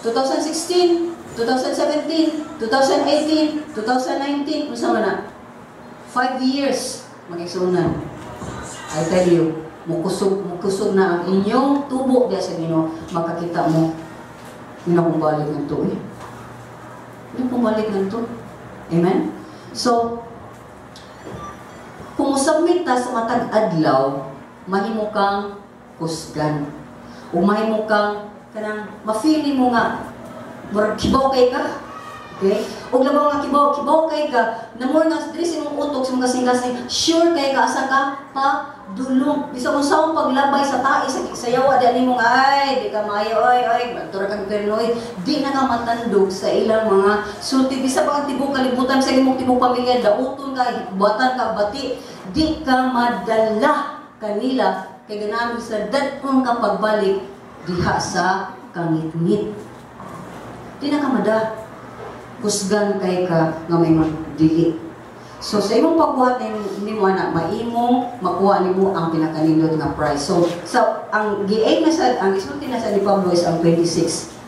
2016, 2017, 2018, 2019, unsa man na? 5 years magigsunan. I tell you, mukusog, mukusog na ang inyong tubo diya sa Ginoo, makakita mo, hindi na kong balik ng to eh. Hindi kong balik ng to. Amen? So, kung submit ta sa matag adlaw, mahimo kang kusgan. O mahimo kang kanang ma-feel mo nga murag kibaw kay ka. Okay? Og labaw nga kibaw, kibaw kay ka, namo nga diri sa imong utok, sa imong kasing-kasing, sure kay ka asa ka pa dulong. Bisag unsaon paglabay sa tae sa sayawa di nimo nga ay di ka maayo, ay ay tura kang pernoy, di na ka matandog sa ilang mga sulti bisa pa ang tibok kalibutan, sa imong tibok pamilya dauton ka, buhatan ka bati, di ka madala kanila kay ganahan sa dad-on ka pagbalik diha sa kangitngit. Di na ka mada. Kusgan kay ka nga may dili. So sa imong pagbuhat nimo ana, maimong makuha nimo ang pinakanindot nga prize. So sa ang gi-aim na sa ang isulti na sa ni Pablo is ang 26.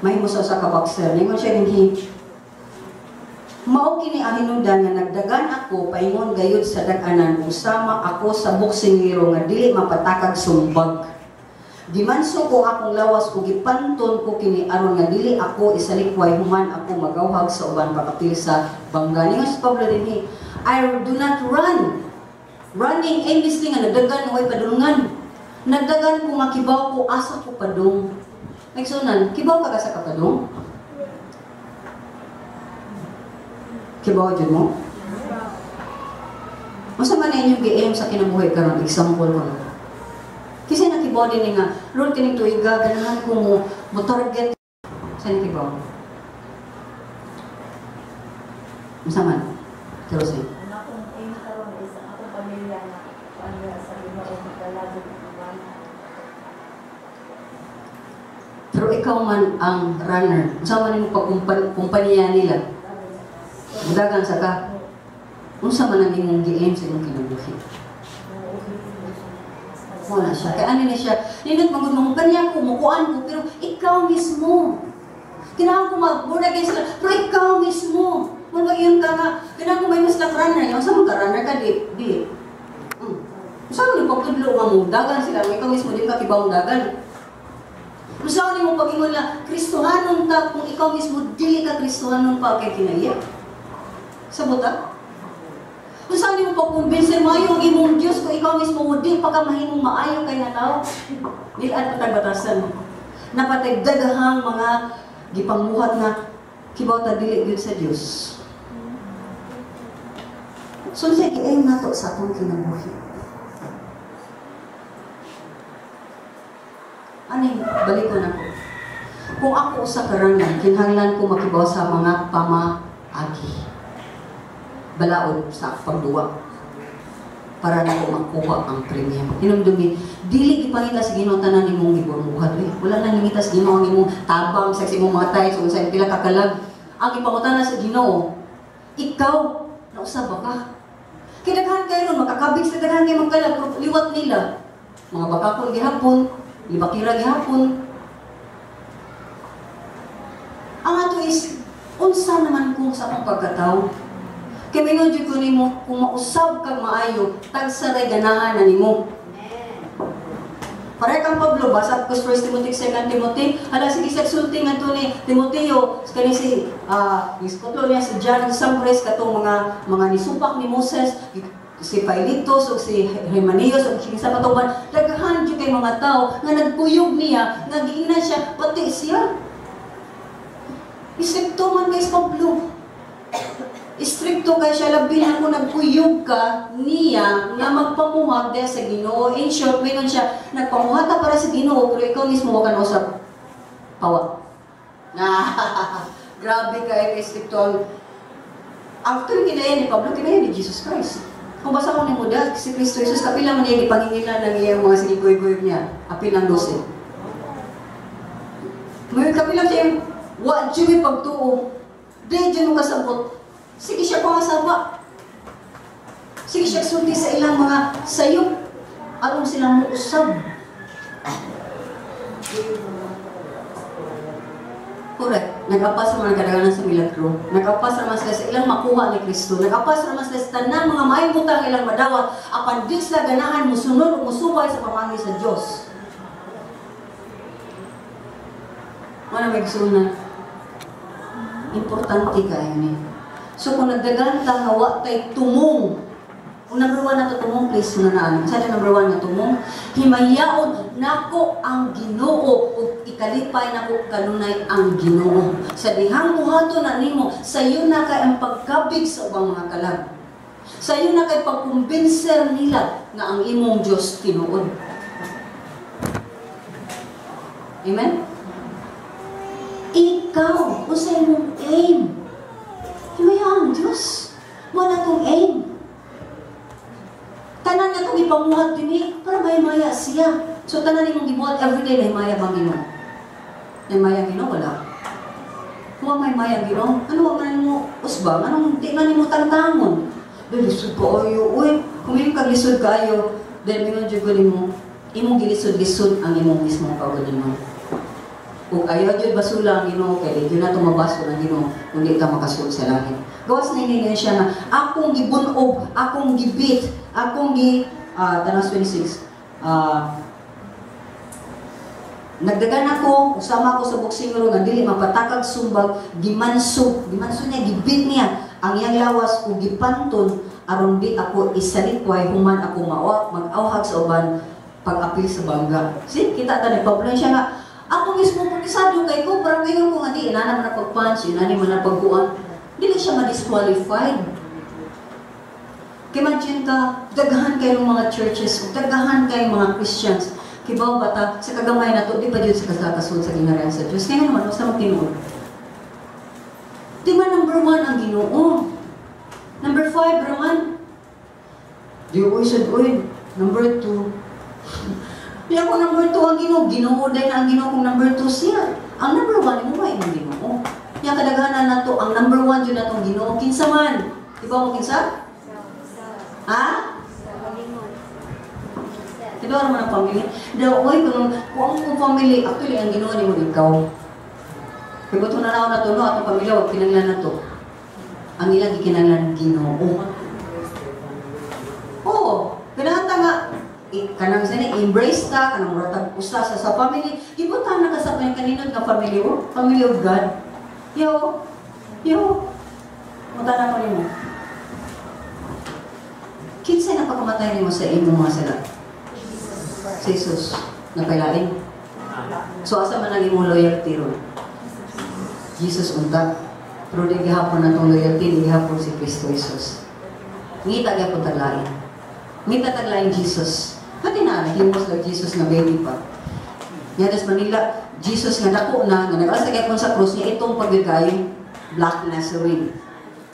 Mahimo sa usa ka boxer. Ningon siya dinhi, "Mao kini ang hinungdan nga nagdagan ako paingon gayud sa dag-anan ug sama ako sa boksingero nga dili mapatakag sumbag. Gimanso ko akong lawas ug gipanton ko kini aron nga dili ako isalikway human ako magawhag sa uban pakapil sa bangga." Ningon si Pablo dinhi, "I do not run. Running aimlessly nga nagdagan way padulungan. Nagdagan ko nga kibaw ko asa ko padung." Nagsunan, kibaw ka sa kapadung? Kibaw jud mo? Unsa man inyong gi-aim sa kinabuhi karon? Example ko. Kasi nakibaw din nga, Lord, kining tuiga, ganahan ko mo target. Sa nakibaw? Unsa man? Pero sa'yo. Ang akong aim karon is ang akong pamilya na paano sa Ginoo magdalagod ng. Pero ikaw man ang runner. Unsa man imong pagkumpanya nila? Mudagan sa ka. Unsa man ang imong gi-aim sa imong kinabuhi? Wala siya. Kaya ano na siya, nindot magud mangumpanya ko, mukuan ko, pero ikaw mismo. Kailangan ko mag-born again sila, pero ikaw mismo. Kung mag-iyon ka nga, kailangan ko may mas lang runner. Yung sa mga runner ka, di, di. Saan mo pagtudlo nga mo, dagan sila, ikaw mismo din ka kibawang dagan. Saan mo pag-ingon na, Kristohanon ta, kung ikaw mismo, dili ka Kristohanon pa, kay kinaya. Sabot ta? Kung saan mo pag-kumbinsin, maayo ang imong Diyos, kung ikaw mismo, di pa ka mahimong maayo kay nga tao. Nilaan patag batasan. Napatay dagahang mga gipangmuhat nga, kibaw ta dili gyud sa Diyos. So, sa gi-aim nato sa atong kinabuhi. Aning, balik ko na ko. Kung ako usa ka runner, kinahanglan ko makibaw sa mga pamaagi. Balaod sa pagduwa para nako makuha ang premium. Hinumdumi, dili ipangita sa Ginoo tanan nimong gibuhat, uy. Wala na ningita sa Ginoo ang imong tabang sa imong mga tithes o sa pila ka kalag. Ang ipangutana sa Ginoo, ikaw nausab ba ka? Kay daghan kayo ron, makakabig sa daghan kay magkalag, pero liwat nila. Mga bakakon gihapon, libakira gihapon. Ang ato is, unsa naman kung sa akong pagkatao? Kay mingon jud ko nimo, kung mausab kag maayo, tagsaray ganahan na nimo. Pare kang Pablo, basa ko 1 Timothy, 2 Timothy, hala sige sa sulti ngadto ni Timoteo, kani si iskotlo niya si John Sambres, katong mga nisupak ni Moses, si Philetus ug si Hermanius ug kinsa pa tuban, daghan jud kay mga tawo nga nagkuyog niya, nga giingnan siya, pati siya. Istrikto man kay Pablo. Istrikto kay siya, labi na kung nagkuyog ka niya nga magpamuhat dahil sa Ginoo. In short, mingon siya, nagpamuhat ka para sa Ginoo, pero ikaw mismo wa ka nausab pawa. Grabe kay istrikto ang actually kinaya ni Pablo, kinaya ni Jesus Christ. Kung basa ko ni Muda, si Kristo Jesus, kapila man niya gipangingilan ng iyang mga siniguy-guyog niya, apil ang 12. Ngayon, kapila siya, wa jud pagtuo. Di jud mo kasabot. Sige siya pangasaba. Sige siya sulti sa ilang mga sayop aron sila muusab. Correct. Nag-apas naman ang kadaghanan sa milagro. Nag-apas naman sila sa ilang makuha ni Kristo. Nag-apas naman sila sa tanan mga maayong butang ilang madawat apan di sila ganahan musunod o musuway sa pamanghi sa Dios. Wala may gusto. Importante kayo ni. So kung nagdagan ta nga wa tay tumong. Kung number 1 na to tumong, please na naan. Sa number 1 nga tumong, himayaon nako ang Ginoo ug ikalipay nako kanunay ang Ginoo. Sa dihang buhaton na nimo, sayo na kay ang pagkabig sa ubang mga kalag. Sayo na kay pagkumbinser nila nga ang imong Dios tinuod. Amen? Ikaw, unsay imong aim? Himayaan ang Diyos. Mo na itong aim. Tanan na itong ipamuhat din eh, para mahimaya siya. So tanan imong gibuhat everyday, nahimaya bang Ginoo? Nahimaya Ginoo? Wala. Kung mahimaya Ginoo, ano ba man mo usbang? Anong di man mo tangtangon? Dahil lisod kaayo, uy. Kung imong kaglisod kaayo, dahil mingon jud ko nimo, imong gilisod-lisod ang imong mismo kaugalingon. Ug ayaw jud basula ang Ginoo kay di na tumabaso ang Ginoo kung di ka makasulod sa langit. Gawas na ini siya nga akong gibunog, akong gibit, akong gi Tanas 26. Nagdagan ako, usama ako sa boxing ro nga dili mapatakag sumbag, gimanso, gimanso niya, gibit niya ang iyang lawas ug gipanton aron di ako isalikway human ako mag-awhag sa uban pag-apil sa bangga. See, kita ta ni Pablo siya nga ako mismo pag-isado kay ko, parang ngayon ko nga di, inana man na pag-punch, inani man na pagkuan. Dili siya ma-disqualified. Imagine ka, daghan kayong mga churches, o daghan kayong mga Christians. Kibaw ba ta, sa kagamay na to, di pa dyan sa kasakasod sa ginarian sa Diyos. Ngayon naman, basta magtinuod. Di ba number 1 ang Ginoo? Number 5, raman. Di uy, sad uy. Number 2. Di ako number 2 ang Ginoo. Ginoo din ang Ginoo kung number 2 siya. Ang number 1 mo may imong Ginoo. Yang kadaghanan nato ang number 1 jud natong Ginoo kinsa man. Di ba mo kinsa? Ha? Di ba man ang family? Daw oy kung ang family actually ang Ginoo nimo ikaw. Kay buto na na to no atong pamilya wa kinahanglan nato. Ang ilang gikinahanglan Ginoo. Oo, ganahan ta nga kanang sani embrace ta kanang ratag usa sa family gibutan na ka sa kaninot nga family o family of God. Yo yo muta na ko nimo kinsa na pagkamatay nimo sa imong mga sala? Si Jesus napailain. So asa man ang imong loyalty ron? Jesus unta. Pero di gihapon natong loyalty, di gihapon si Kristo Jesus. Ngita gyapon taglain. Ngita taglain Jesus. Pati na, himos lang Jesus na baby pa. Niya sa Manila, Jesus nga dako na, nga nag sa sa krus niya itong pagyud Black Nazarene.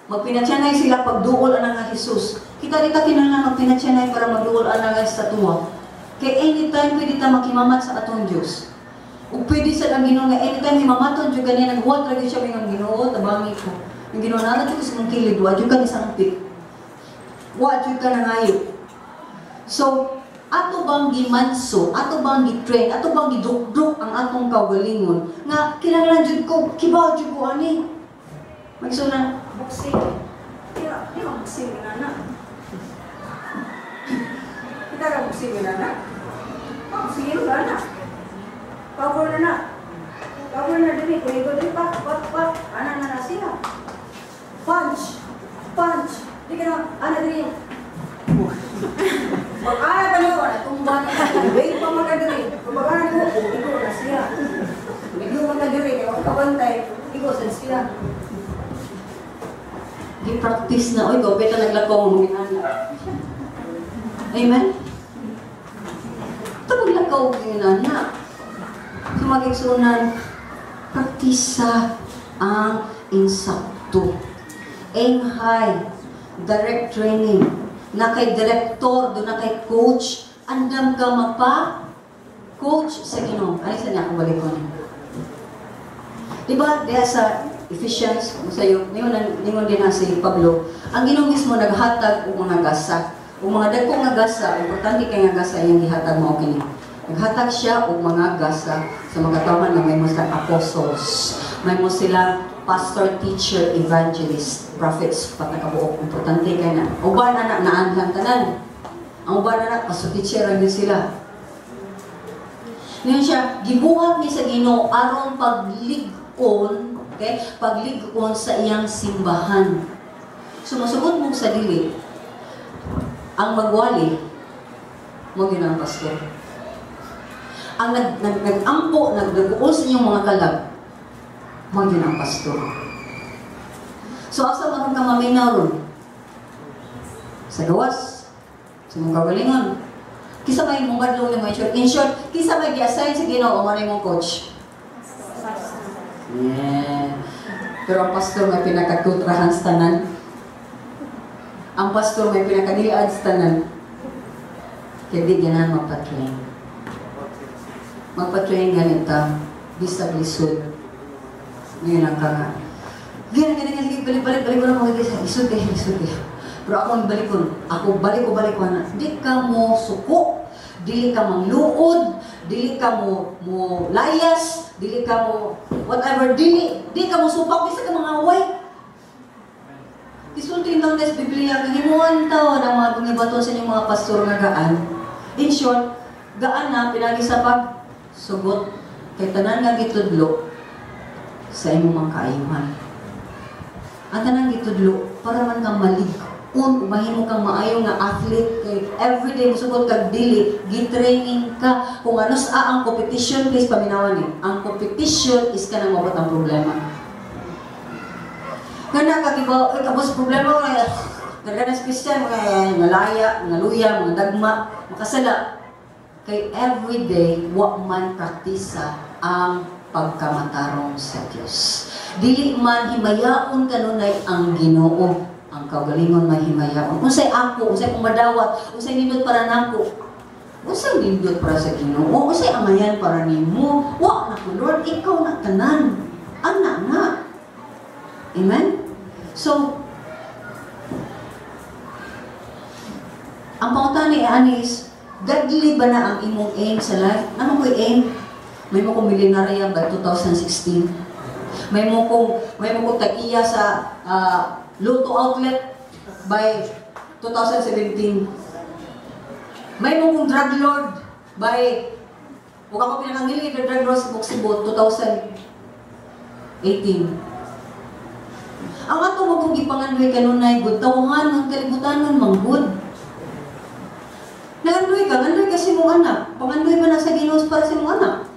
Magpinatyanay sila pagduol ana nga Jesus. Kita di ta kinahanglan magpinatyanay para magduol ana nga estatwa. Kay anytime pwede ta makimamat sa atong Dios. Ug pwede sa ang Ginoo nga anytime himamaton jud gani, naghuwat ra gyud siya ng Ginoo, tabangi ko. Ang Ginoo naa jud sa imong kilid, wa jud ka nisangpit. Wa jud ka nangayo. So, ato bang gimanso, ato bang gi-train, ato bang gidukduk ang atong kaugalingon nga kinahanglan jud ko, kibaw jud ko ani. Magsuna, boxing. Di di boxing na na. Kita ka boxing na na. Boxing na na. Power na na. Power na diri, kuligo diri, pak pak pak, ana na na siya. Punch. Punch. Di ka na ana diri. Mag-ana ka nyo, ana tumba na. Wait pa man ka diri. Kung mag-ana mo, igo na siya. Igo man ka diri, kaya kung kabantay, igo sad siya. Gi-practice na, oy, gopeta naglakaw mo ginana. Amen? Ito maglakaw ginana. So magigsunan, praktisa ang insakto. Aim high, direct training. Na kay director, doon na kay coach, andam ka magpa coach sa Ginoo. Ano sa niya akong balikon? Diba, diya sa Ephesians, kung sa'yo, ningon, ningon din na si Pablo, ang Ginoo mismo naghatag og mga gasa. Og mga dagko nga gasa, importante kay nga gasa iyang gihatag mao kini. Naghatag siya og mga gasa sa mga tawhan nga may mo silang apostles, may mo sila pastor, teacher, evangelist, prophets, pat nakabuok. Importante kay na. Uban na na, naanhan tanan. Ang uban na na, pastor, teacher, lang din sila. Ngayon siya, gibuhat ni sa Ginoo aron paglig-on, okay? Paglig-on sa iyang simbahan. Sumusugot mong sa dili, ang magwali, mo yun ang pastor. Ang nag, nag, nag-ampo, nagdaguol sa inyong mga kalag, mo yun ang pastor. So, asa man ka maminaw ron? Sa gawas, sa mong kagalingon. Kisa may mong gadlong nimo, in short, in short, kisa may gi-assign sa Ginoo mo mong coach. Yeah. Pero ang pastor may pinakakontrahan sa tanan. Ang pastor may pinakadiliad sa tanan. Kaya di ganahan magpa-train. Magpa-train ganita, bisag lisod. Ngayon ang kanga. Gana, gana, gana, sige, balik, balik, balik ko lang mga lisod kay, lisod kay. Pero ako ang balik ko, ako balik ko na, di ka mo suko, dili ka mangluod, dili ka mo mo layas, dili ka mo whatever, dili, di ka mo supak, bisa ka mga away. Isulti lang sa Biblia, kahimuan tao ng mga bungibaton sa inyong mga pastor nga gaan. In short, gaan na pinagi sa pagsugot kay tanan nga gitudlo sa imong mga kaayuhan. Ang tanan gitudlo para man kang malig-on, mahimo kang maayo nga athlete kay everyday musugot kag dili, gi-training ka kung ano sa ang competition, please paminawan ni. Ang competition is kanang mabot ang problema. Kana kagibaw, ay kabos problema ko na Garganas Christian, mga ngalaya, mga luya, mga dagma, makasala. Kay everyday, wa man praktisa ang pagkamatarong sa Dios. Dili man himayaon kanunay ang Ginoo. Ang kaugalingon may himayaon. Unsay ako, unsay akong madawat, unsay nindot para nako. Unsay nindot para sa Ginoo, unsay amayan para nimo. Wa na ko Lord, ikaw na tanan. Ana na. Amen? So, ang pangutana ni Anis, godly ba na ang imong aim sa life? Ano ko'y aim? May mo kong milyonarya by 2016. May mo kong tag-iya sa Lotto outlet by 2017. May mo kong drug lord by Huwag ako pinakangili the drug lord sa Boxibo 2018. Ang ato mo kong gipangandoy kanunay good tawhan ng kalibutan nun manggod. Nangandoy ka, ngandoy ka sa imong anak. Pangandoy ba na sa Ginoo para sa imong anak?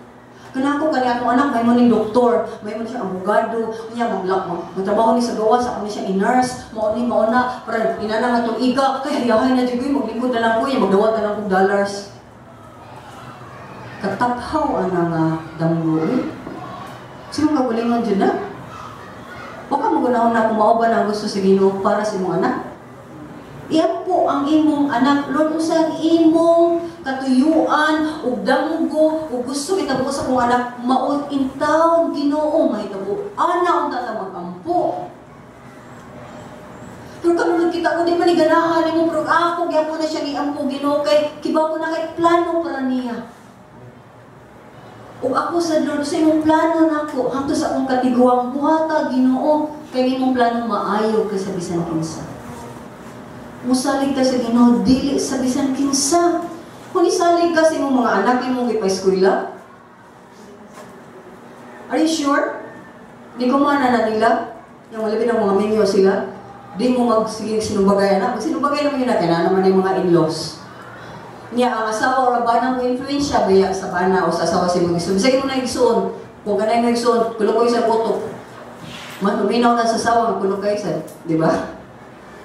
Kana ako kani akong anak may mo ning doktor, may mo siya abogado, unya maglak magtrabaho ni sa gawas, ako ni siya i-nurse, mao ni mao na para inana nga tong iga kay hayahay na jud ko, maglingkod na lang ko, magdawat na lang kog dollars. Kataphaw ana nga damgo eh. Sino kagulingon dyan na? Wa ka magunahon na kung mao ba na ang gusto sa Ginoo para sa imong anak. Iyan po ang imong anak, Lord, unsa ang imong katuyuan ug damgo ug gusto hitabo sa akong anak, mao in town Ginoo mahitabo. Ana unta ta magampo. Pero karon kita ko di man ni ganahan nimo, pero ako gyapon na siya giampo, Ginoo, kay kibaw ko na kay plano para niya. Ug ako sa Lord, sa imong plano nako hangtod sa akong katiguang, buhata Ginoo, kay imong plano maayo kaysa bisan kinsa. Musalig ka sa Ginoo dili sa bisan kinsa. Kung isalig ka sa imong mga anak imong gipa-eskwela, are you sure? Di ko mana na nila, yung labi ng mga minyo sila, di mo magsiging sinumbagay na. Magsinumbagay naman yun na, kaya naman yung mga in-laws. Niya, ang asawa o bana mo influensya, baya sa bana o sa asawa sa imong igsoon. Bisag mo na igsoon, kung kanay mo igsoon, kulo sa utok. Matuminaw na sa asawa, kulo kayo sa, di ba?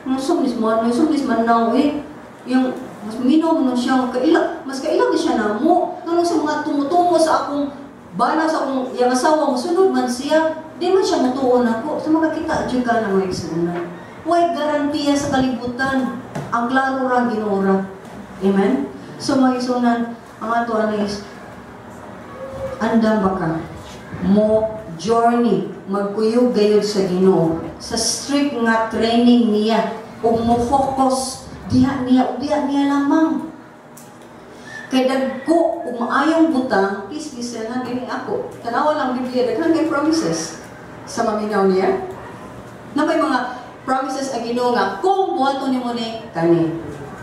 Sumlis man, sumlis man na, eh. Yung, mas minaw mo na siya, kaila, mas kaila na siya na mo. Nung sa mga tumutungo sa akong bana, sa akong yung asawa, musunod man siya, di man siya mutuon ako. So makakita, dyan ka na mga igsuonan. Huwag garantiya sa kalibutan. Ang klaro ra, Ginoo ra. Amen? So mga igsuonan, ang ato ana is, andam ba ka? Mo journey, magkuyog gayod sa Ginoo sa strict nga training niya ug mo focus diha niya ug diha niya lamang. Kay dagko ug maayong butang, please listen na dini ako. Tanawa lang Biblia, daghan kay promises sa maminaw niya. Na may mga promises ang Ginoo nga kung buhaton nimo ni kani.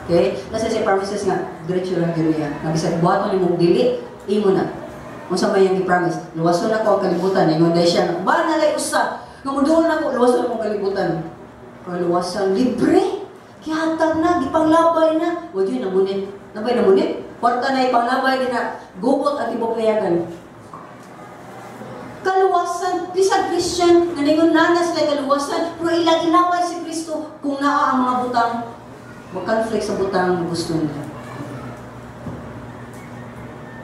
Okay? Nasa siya promises nga diretso lang gyud niya. Nga bisag buhaton nimo dili, imo na. Unsa may iyang gi-promise? Luwason ako ang kalibutan. Ingon dahil siya, ba na usa? Nga muduol na ako, luwason akong kalibutan. Kaluwasan, libre. Gihatag na, gipanglabay na. Wa jud namunit. Nabay namunit? Kwarta na ipanglabay, di na gubot at tibok nayagan. Kaluwasan, bisag Christian, nga ningon na sila kaluwasan, pero ilang ilaway si Kristo kung naa ang mga butang, mag-conflict sa butang gusto nila.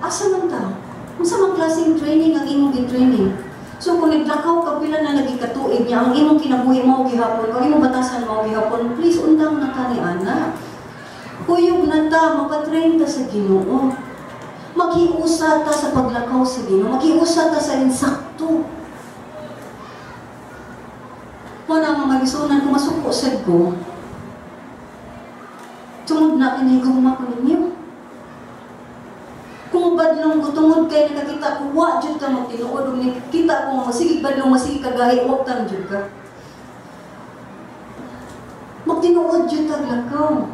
Asa man ta? Unsa man klaseng training ang imong gi-training? So kung naglakaw ka pila na lagi katuig niya, ang imong kinabuhi mao gihapon, ang imong batasan mao gihapon, please undang na ka ni ana. Kuyog na ta, mapatrain ta sa Ginoo. Maghiusa ta sa paglakaw sa Ginoo, maghiusa ta sa insakto. Wala nga magisunan kung masuko sad ko. Tungod na kinahigugma ko ninyo. Kung badlong ko tungod kay nakakita ko, wa jud ka magtinuod ug nakita ko nga masigig badlong, masigig kagahi, wa tan jud ka. Magtinuod jud tag lakaw.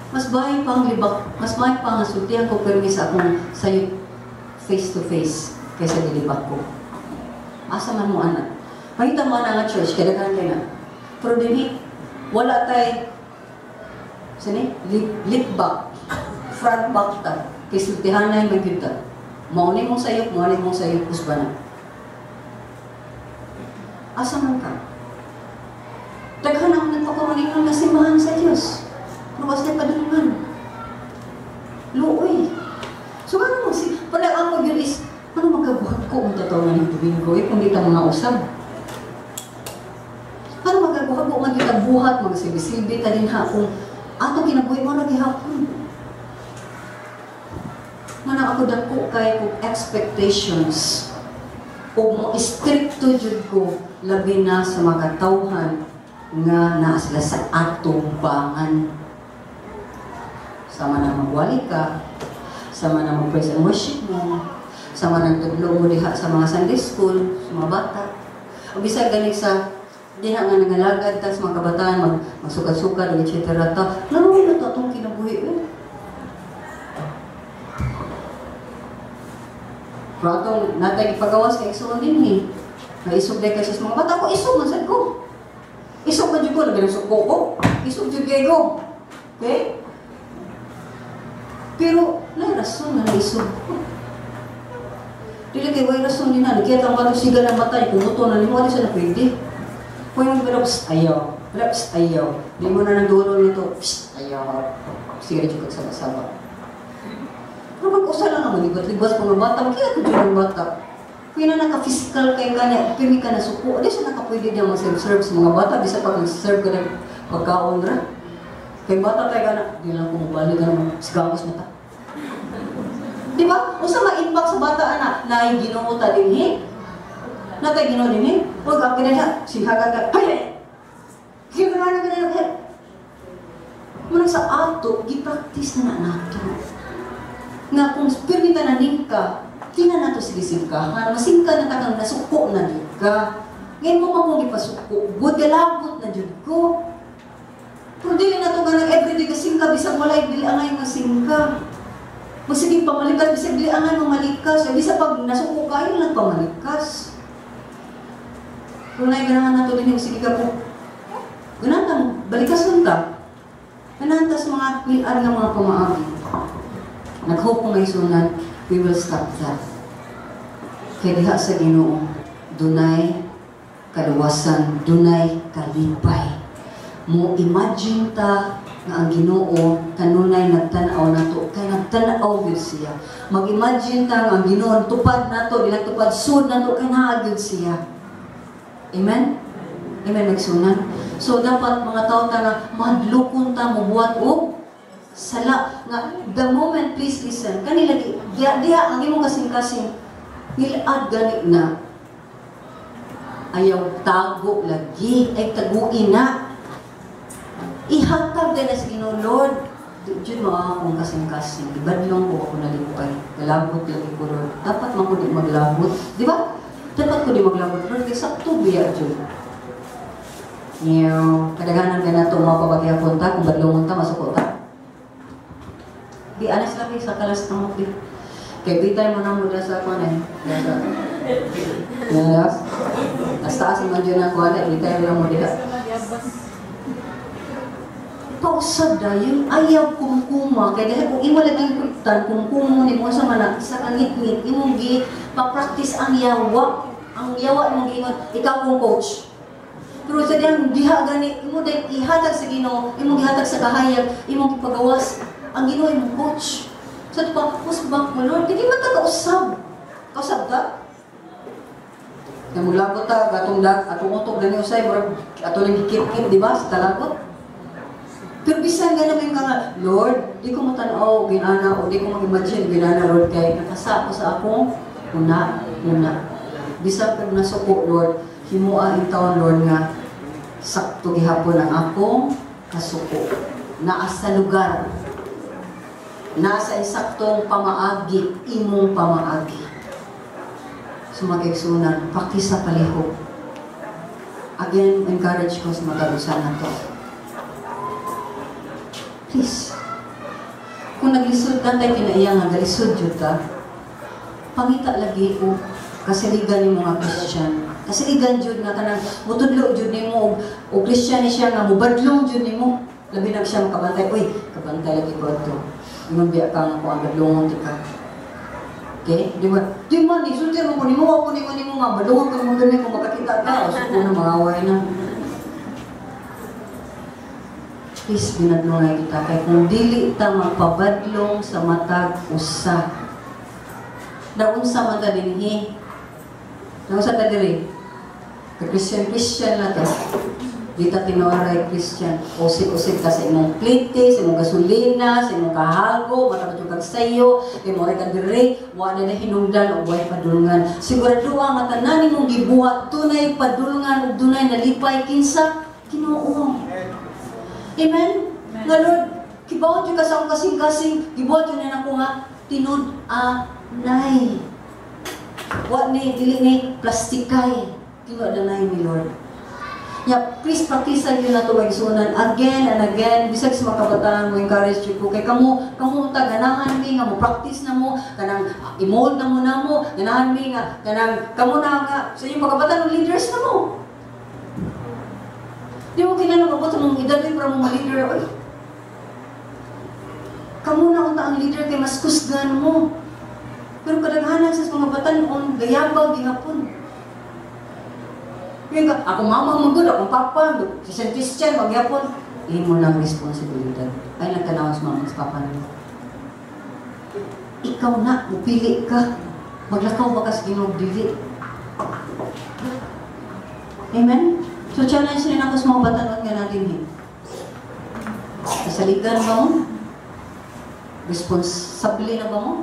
Mas bahay pang libak, mas bahay pang sultihan ko permi sa akong sayo face to face kaysa gilibak ko. Asa man mo ana? Makita mo ana nga church kay daghan kay na. Pero dinhi wala tay sini lip back, front back ta. Kay sultihanay man gyud ta. Mao ni mong sayop, mao ni mong sayop usba na. Asa man ka? Daghan ang nagpakumaningon nga simbahan sa Dios. Pero basta padulungan. Luoy. So ano mo si pala ang magyud is ano magabuhat ko ang totoo nga ning Domingo eh, kung di ta mga usab. Ano magabuhat ko man kita buhat magsilbi-silbi ta din ha kung ato kinabuhi mo na gihapon. Mana ako dako kay kog expectations ug mo istrikto jud ko labi na sa mga katawhan nga naa sila sa atong bangan. Sama na magwali ka, sama na mag-praise and worship mo, sama na tudlo mo diha sa mga Sunday school, sa mga bata. O bisag gani sa diha nga nangalagad ta sa mga kabataan, magsukad-sukad, etc. Ta, laro na to atong kinabuhi. Eh. Pero atong natay ipagawas kay igsoon din eh. Naisog day kay sa mga bata ko, isog man sad ko. Isog man jud ko, labi ng suko ko. Isog jud kay ko. Okay? Pero, wala rason na naisog ko. Dili kay way rason din na. Nagkita ang batong siga ng batay, kumuto na nimo, di siya na pwede. Kung yung psst, ayaw. Psst, ayaw. Di mo na nang dulo nito, psst, ayaw. Sige jud kag saba-saba. Pero pag usa lang nga libat-libas pa nga bata, makita ko jud ang bata. Kaya na naka-physical kay ka na, pimi ka na suko, di siya nakapwede niya mag-serve sa mga bata, bisa pag nag-serve ka ng pagkaon ra. Kay bata tayo ka na, di lang ko mubalik ka naman, sigagos na ta. Di ba? Usa ma-impact sa bata ana, naay Ginoo ta dinhi. Natay Ginoo dinhi. Huwag ka kinala, sihaga ka, hay! Kaya na na na. Muna sa ato, gi-practice na na nato. Nga kung pirmi ta naningka, di na nato sige singkahan. Masingka na ta kang nasuko na jud ka. Ngayon mo pa kong ipasuko, good galabot na jud ko. Pero dili na to ganang everyday ka singka, bisag walay dili angay nga singka. Magsige pamalikas, bisag dili angay mamalikas. Eh, bisag pag nasuko kayo lang pamalikas. Kung naay ganahan nato din, sige ka po. Ganahan ta mo, balikas nun ta. Ganahan ta sa mga milad nga mga pamaagi. Nag-hope ko mga isunan, we will stop that. Kaya diha sa Ginoo, dunay kaluwasan, dunay kalipay. Mo imagine ta nga ang Ginoo kanunay nagtan-aw nato, kay nagtan-aw gyud siya. Mag-imagine ta nga ang Ginoo tupad nato, dili tupad sud nato, kay naa gyud siya. Amen? Amen, magsunan. So dapat mga tao ta nga mahadlokon ta mobuhat og sala nga the moment, please listen, kani lagi diha, diha ang imong kasing-kasing ngilad gani na ayaw tago lagi ay taguin na, ihatag din na sa Ginoo. Lord, di jud mo akong kasing-kasing, ibadlong ko ako nalipay, galabot lagi ko, Lord. Dapat man ko di maglabot, di ba? Dapat ko di maglabot, Lord, kay sakto biya jud. Nyaw, kadaghanan ka na ito, mga pabagyapon ta, kung badlongon ta, masuko ta. Di, anas lang sa kalas ng di. Kay bitay mo na mo sa kuan eh. Sa yes. As taas man dyan ang kuan eh, bitay mo na mo diha. Pausab dayon, ayaw kumkuma. Kaya dahil kung imo laging kuitan, kumkumo ni mo sa mana, sa kangit-ngit, imong gi, pa-practice ang yawa. Ang yawa imong giingon, ikaw kong coach. Pero sa diyang diha gani, imo dahil ihatag sa Ginoo, imong gihatag sa kahayag, imong gipagawas, ang Ginoo imong coach. So pa, pusbak mo, Lord, di man ta kausab. Kausab ta? Kaya muglabot ta, atong lag, atong utok gani usay, murag ato nang gikip-kip, di ba, sa talakot? Pero bisan nga naman ka nga, Lord, di ko matanaw, ginana, o di ko mag-imagine, ginana, Lord, kay nakasa ko sa akong una, una. Bisan pag nasuko, Lord, himua in taon, Lord, nga sakto gihapon ang akong kasuko. Naa sa lugar. Nasa insaktong pamaagi, imong pamaagi. So magigsunan, practice sa palihog. Again, encourage ko sa mga na to. Please. Kung naglisod ka tayo kinaiya nga, galisod jud ka, pangita lagi ko kasiligan ni mga Christian. Kasiligan jud nga kanang mutudlo jud nimo og Christian ni siya nga mubadlong jud nimo. Labi na siya makabantay. Uy, kabantay lagi ko ato. Ingon biya ka nga ko ang badlongon ti ka. Okay? Di ba? Di man, isulti mo ko nimo, ako nimo nimo nga badlongon ka mo gani kung makakita ka. O suko na mangaway na. Please, binadlongay kita. Kay kung dili ta magpabadlong sa matag usa. Naunsa man ta dinhi. Naunsa ta diri. Kay Christian, Christian na ta. Di ta tinuoray Christian. Usik-usik ka sa imong plite, sa imong gasolina, sa imong kahago, matapos yung kag sayo, kay mo ka diri, wa na hinungdan o way padulungan. Sigurado ang tanan nimong gibuhat, tunay padulungan ug dunay nalipay kinsa Ginoo. Amen? Nga Lord, kibaw jud ka sa akong kasing-kasing, gibuhat jud na nako nga tinud-anay. Wa ni dili ni plastikay, tinud-anay ni Lord. Ya, please practice yun na ito magisunan again and again. Bisag sa mga kabataan mo, encourage ko. Kay kamo, kamo ta, ganahan mi nga mo practice na mo, kanang i-mold na mo, ganahan mi nga, kanang kamo na nga, sa inyong pagkabataan, leaders na mo. Di mo kinanong abot sa mong edad, para mo ma-leader. Ay, kamo na unta ang leader kay mas kusgan mo. Pero kadaghanan sa mga batanon, gayabag, gihapon. Yung ka, ako mama magud, akong papa, Christian Christian, magyapon. Imo ng responsibilidad. Ay, nagtanaw sa mama, sa papa nimo. Ikaw na, mupili ka. Maglakaw ba ka sa Ginoo, dili? Amen? So, challenge rin ako sa mga batanon nga natin eh. Kasaligan ba mo? Responsable na ba mo?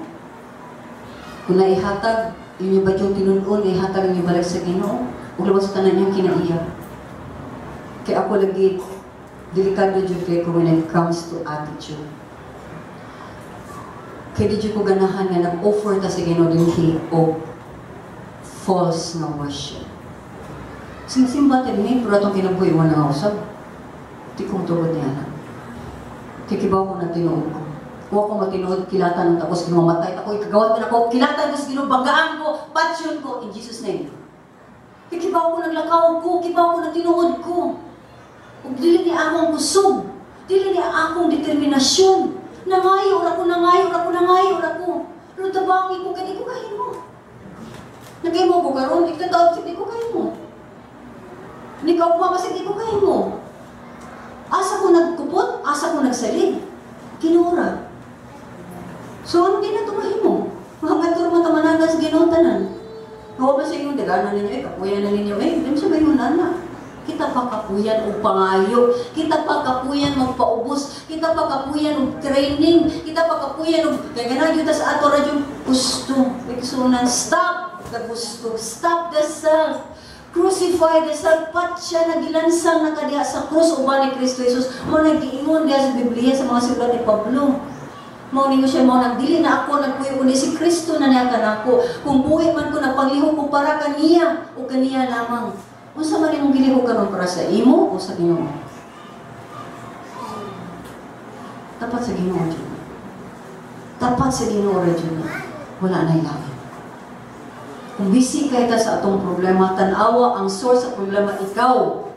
Kung naihatag, inyo ba yung tinunon, ihatag inyo balik sa Ginoo? Ug labas sa tanan niyang kinaiya. Kaya ako lagi, delikado jud kay ko when it comes to attitude. Kaya di jud ko ganahan nga nag-offer ta sa Ginoo dinhi og false nga worship. Simsimba ta dinhi, pero atong kinabuhi wala nga usab. Di ko motugod niya na. Kikibaw ko na tinuod ko. Wa ko matinuod, kilatan ng tapos Ginoo matay ako, ikagawat man ako, kilatan ko sa Ginoo, banggaan ko, patsyon ko, in Jesus' name. Kikibaw ko naglakaw ko, kibaw ko na tinuod ko. Ug dili ni akong kusog, dili ni akong determinasyon. Nangayo ra ko, nangayo ra ko, nangayo ra ko. Pero tabangi ko, kay di ko kahimo. Nagahimo ko karon, ikataon di ko kahimo. Nikaw pa kasi di ko kahimo. Asa ko nagkupot, asa ko nagsalig. Kinura. So, ano di na ito mahimo? Mga turo matamanagan sa Ginoo tanan. Hawa ba sa inyong daganan ninyo eh, kapuyan na ninyo eh. Di mo sa mayon na. Kita pa kapuyan og pangayo, kita pa kapuyan magpaubos, kita pa kapuyan og training, kita pa kapuyan og kay ganahan gyud ta sa ato ra yung gusto. Igsunan, stop the gusto, stop the self. Crucify the self, pat siya nagilansang na kadiha sa krus uban ni Kristo Jesus. Mao naggiingon diha sa Biblia sa mga sulat ni Pablo. Mao ninyo siya, mao nagdili na ako nagpuyo kundi si Kristo na niya kanako. Kung buhi man ko, napanglihok ko para kaniya o kaniya lamang. Unsa man imong gilihok karon, para sa imo o sa Ginoo? Tapat sa Ginoo jud. Tapat sa Ginoo ra jud. Wala na ilalim. Kung busy kay ta sa atong problema, tan-awa ang source sa problema, ikaw.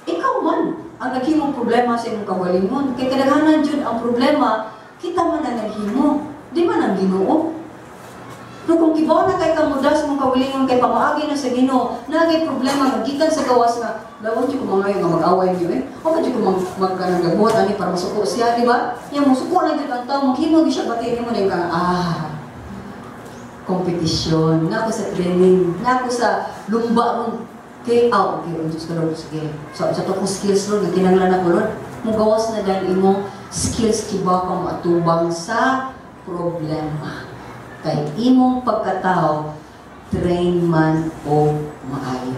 Ikaw man ang naghimong problema sa imong kaugalingon. Kay kadaghanan jud ang problema, kita man ang naghimo, di man ang Ginoo. Pero kung kibaw na kay kamuda sa imong kaugalingon kay pamaagi na sa Ginoo, na kay problema nga gikan sa gawas nga lawon jud ko mga nga mag-away niyo eh. O ba jud ko mag mag kanang nagbuhat ani para masuko siya, di ba? Yang musuko na jud ang tao, maghimo gyud siya bati nimo na ka kompetisyon, na ako sa training, na ako sa lumba ron. Kay, ah, okay, oh, Diyos ka Lord, sige. So, sa to kong skills, Lord, nga kinanglan ako, Lord, mugawas na dahil imong skills kibaw ka moatubang sa problema. Kay imong pagkatao, train man o maayo.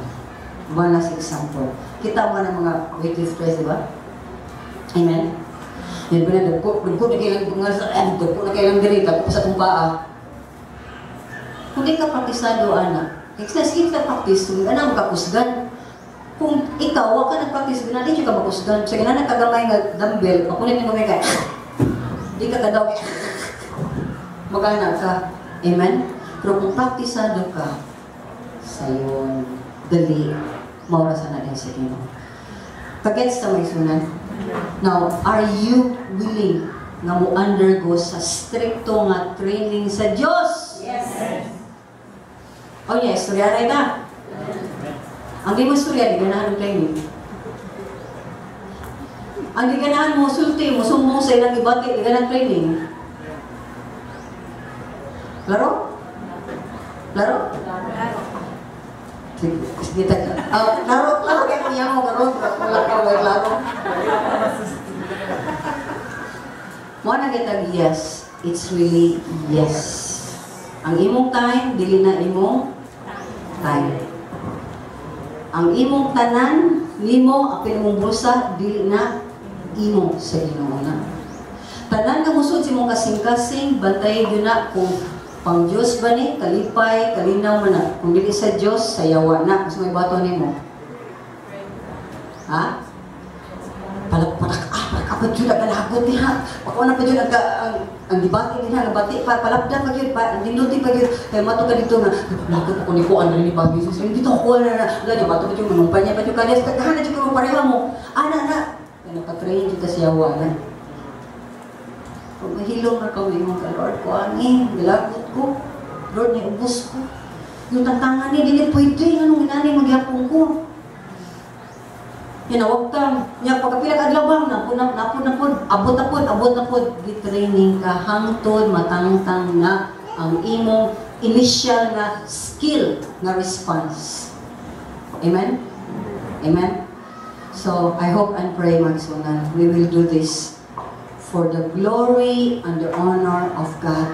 One last example. Kita mo ng mga weightlifters, di ba? Amen? Yan ba na, dagko, dagko na kailang, dagko na kailang diri, dagko sa itong paa. Kung di ka praktisado, anak, kaya sige ka practice, kung ano makakusgan. Kung ikaw, wa ka nag-practice, di ka makusgan. Sa gina nagkagamay nga dumbbell, makulit ni mo kay di ka kadaw, magana ka. Amen? Pero kung praktisado ka, sayon, dali, maura sa na din sa Ginoo. Kagets ta may sunan? Now, are you willing nga mo undergo sa stricto nga training sa Dios? Yes. Oh yes, istorya na ita. Ang di mo istorya, di ganahan ng training. Ang di ganahan mo sulti, mo sumbong sa ilang ibati, di ganahan training. Klaro? Klaro? Sige, sige, klaro, klaro, kaya niya mo karon, wala ka, wala klaro. Mo na kita yes, it's really yes. Ang imong time, dili na imong time. Ang imong tanan, nimo, apil imong bulsa, dili na imo sa Ginoo na. Tanan nga musod sa imong kasing-kasing, bantay gyud na kung pang Dios ba ni, kalipay, kalinaw man na. Kung dili sa Dios, sayawa na. Gusto may bato nimo? Ha? Palak, pa jud ang kalagot niya. Pakuha na pa jud ang debate niya, ang bati pa palapda pa jud, pa ang dinduti pa jud. Kay mato ka dito nga lagot ako ni kuan ni Pag Jesus. Hindi to kuan na na. Wala bato pa jud manumpay niya pa jud kaniya. Kagahan na jud ko pareha mo. Ana na. Kay nakatrain jud ta siya wala. Pag mahilom ra ka mo ka Lord ko ani, gilagot ko. Lord ni ubos ko. Yung tantangan ni dili pwede nganong inani magyapon ko. Hinawagtang, nya pagkapila ka adlaw bang napun napun napun, abot na pud, abot na pud, gi-training ka hangtod matangtang na ang imong initial nga skill nga response. Amen? Amen? So, I hope and pray, mga igsuonan, we will do this for the glory and the honor of God.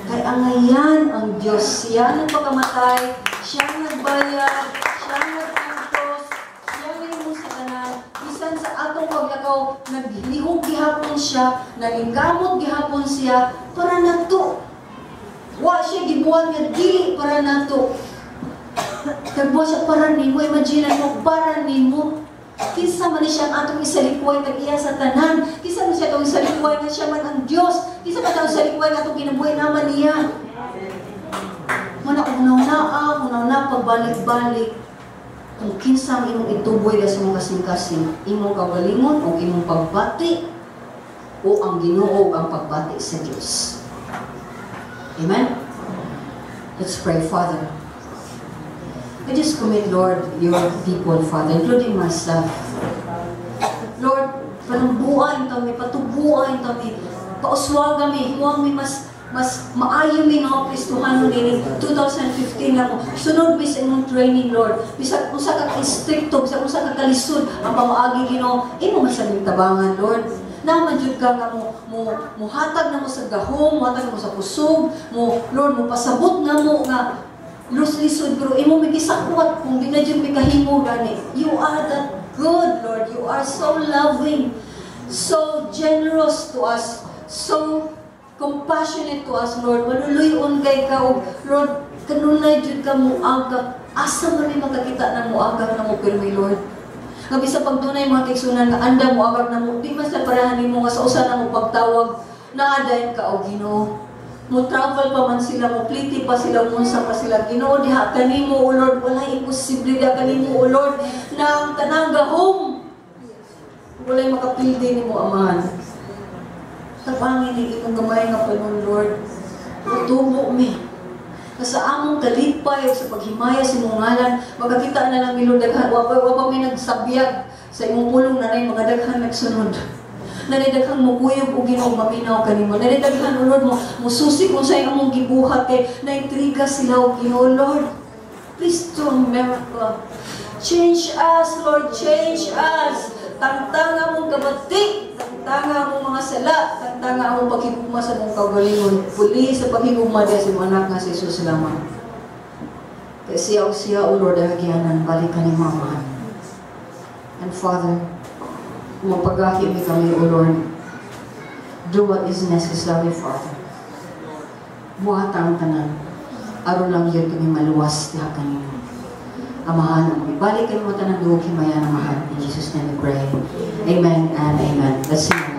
Kay angayan ang Diyos. Siya nagpakamatay, siya nagbayad, siya nagtantos, siya nahimo sa tanan. Bisan sa atong paglakaw, naglihok gihapon siya, naningkamot gihapon siya, para nato. Wa siya gibuhat nga dili para nato. Nagbuhat siya para nimo, imagine mo, para nimo. Kinsa man ni siya ang atong isalikway tag-iya sa tanan. Kinsa man siya atong isalikway nga siya man ang Dios. Kinsa man atong isalikway nga atong kinabuhi naman niya. Mana unaw na pagbalik-balik kung kinsa ang imong ituboy sa imong kasing-kasing, imong kaugalingon o imong pagbati o ang Ginoo ang pagbati sa Dios. Amen? Let's pray. Father, I just commit, Lord, your people, Father, including myself. Lord, panambuan kami, patubuan kami, pauswaga mi, huwag mi mas mas maayo mi nga Kristohanon nining 2015 na mo. Sunod mi sa imong training, Lord. Bisag usa ka strikto, bisag usa ka kalisod ang pamaagi, Ginoo, imo man sa tabangan, Lord. Naman jud ka nga mo mo muhatag na mo sa gahom, muhatag na mo sa kusog, mo Lord mo pasabot na mo nga lisod pero imo mi gisakwat kung di na jud mi kahimo gani. You are that good, Lord. You are so loving, so generous to us, so compassionate to us, Lord. Maluluyon kay ka og Lord, kanunay jud ka muagak. Asa man mi makakita ng muagak na mo pirmi, Lord? Nga bisan pag dunay mga kaigsunan nga andam muagak na mo, di man sa parehan nimo nga sa usa na mo pagtawag, naa dayon ka og Ginoo. Mo travel pa man sila, mo pliti pa sila, munsa pa sila. Ginoo, diha kanimo, O Lord, walay imposible diha kanimo, O Lord, na ang tanang gahom. Walay makapildi nimo, Amahan. Tabangin ni imong gamay nga panon, Lord. Tubo mi. Na sa among kalipay o sa paghimaya sa imong ngalan, magkakita na lang mi, Lord, daghan, wa pa mi nagsabiyag sa imong pulong na mga daghan nagsunod. Nanay daghang mukuyog og Ginoo maminaw kanimo. Nanay daghan, O Lord, mo mususi kung sa imong gibuhat kay naintriga sila og Ginoo, Lord. Please do a miracle. Change us, Lord, change us. Tangtanga mong kabati, tangtanga mong mga sala, tangtanga mong paghigugma sa mong kaugalingon. Puli sa paghigugma diya sa imong anak nga si Jesus lamang. Kay siya o siya, O Lord, ang agianan, balik ka ni Mama. And Father, mapagahi mi kami, O Lord. Do what is necessary, Father. Buhat ang tanan. Aron lang yun kami maluwas diha kanimo. Amahan, balik mo tanan duhog himaya na mahal. In Jesus' name we pray. Amen and amen. Let's sing.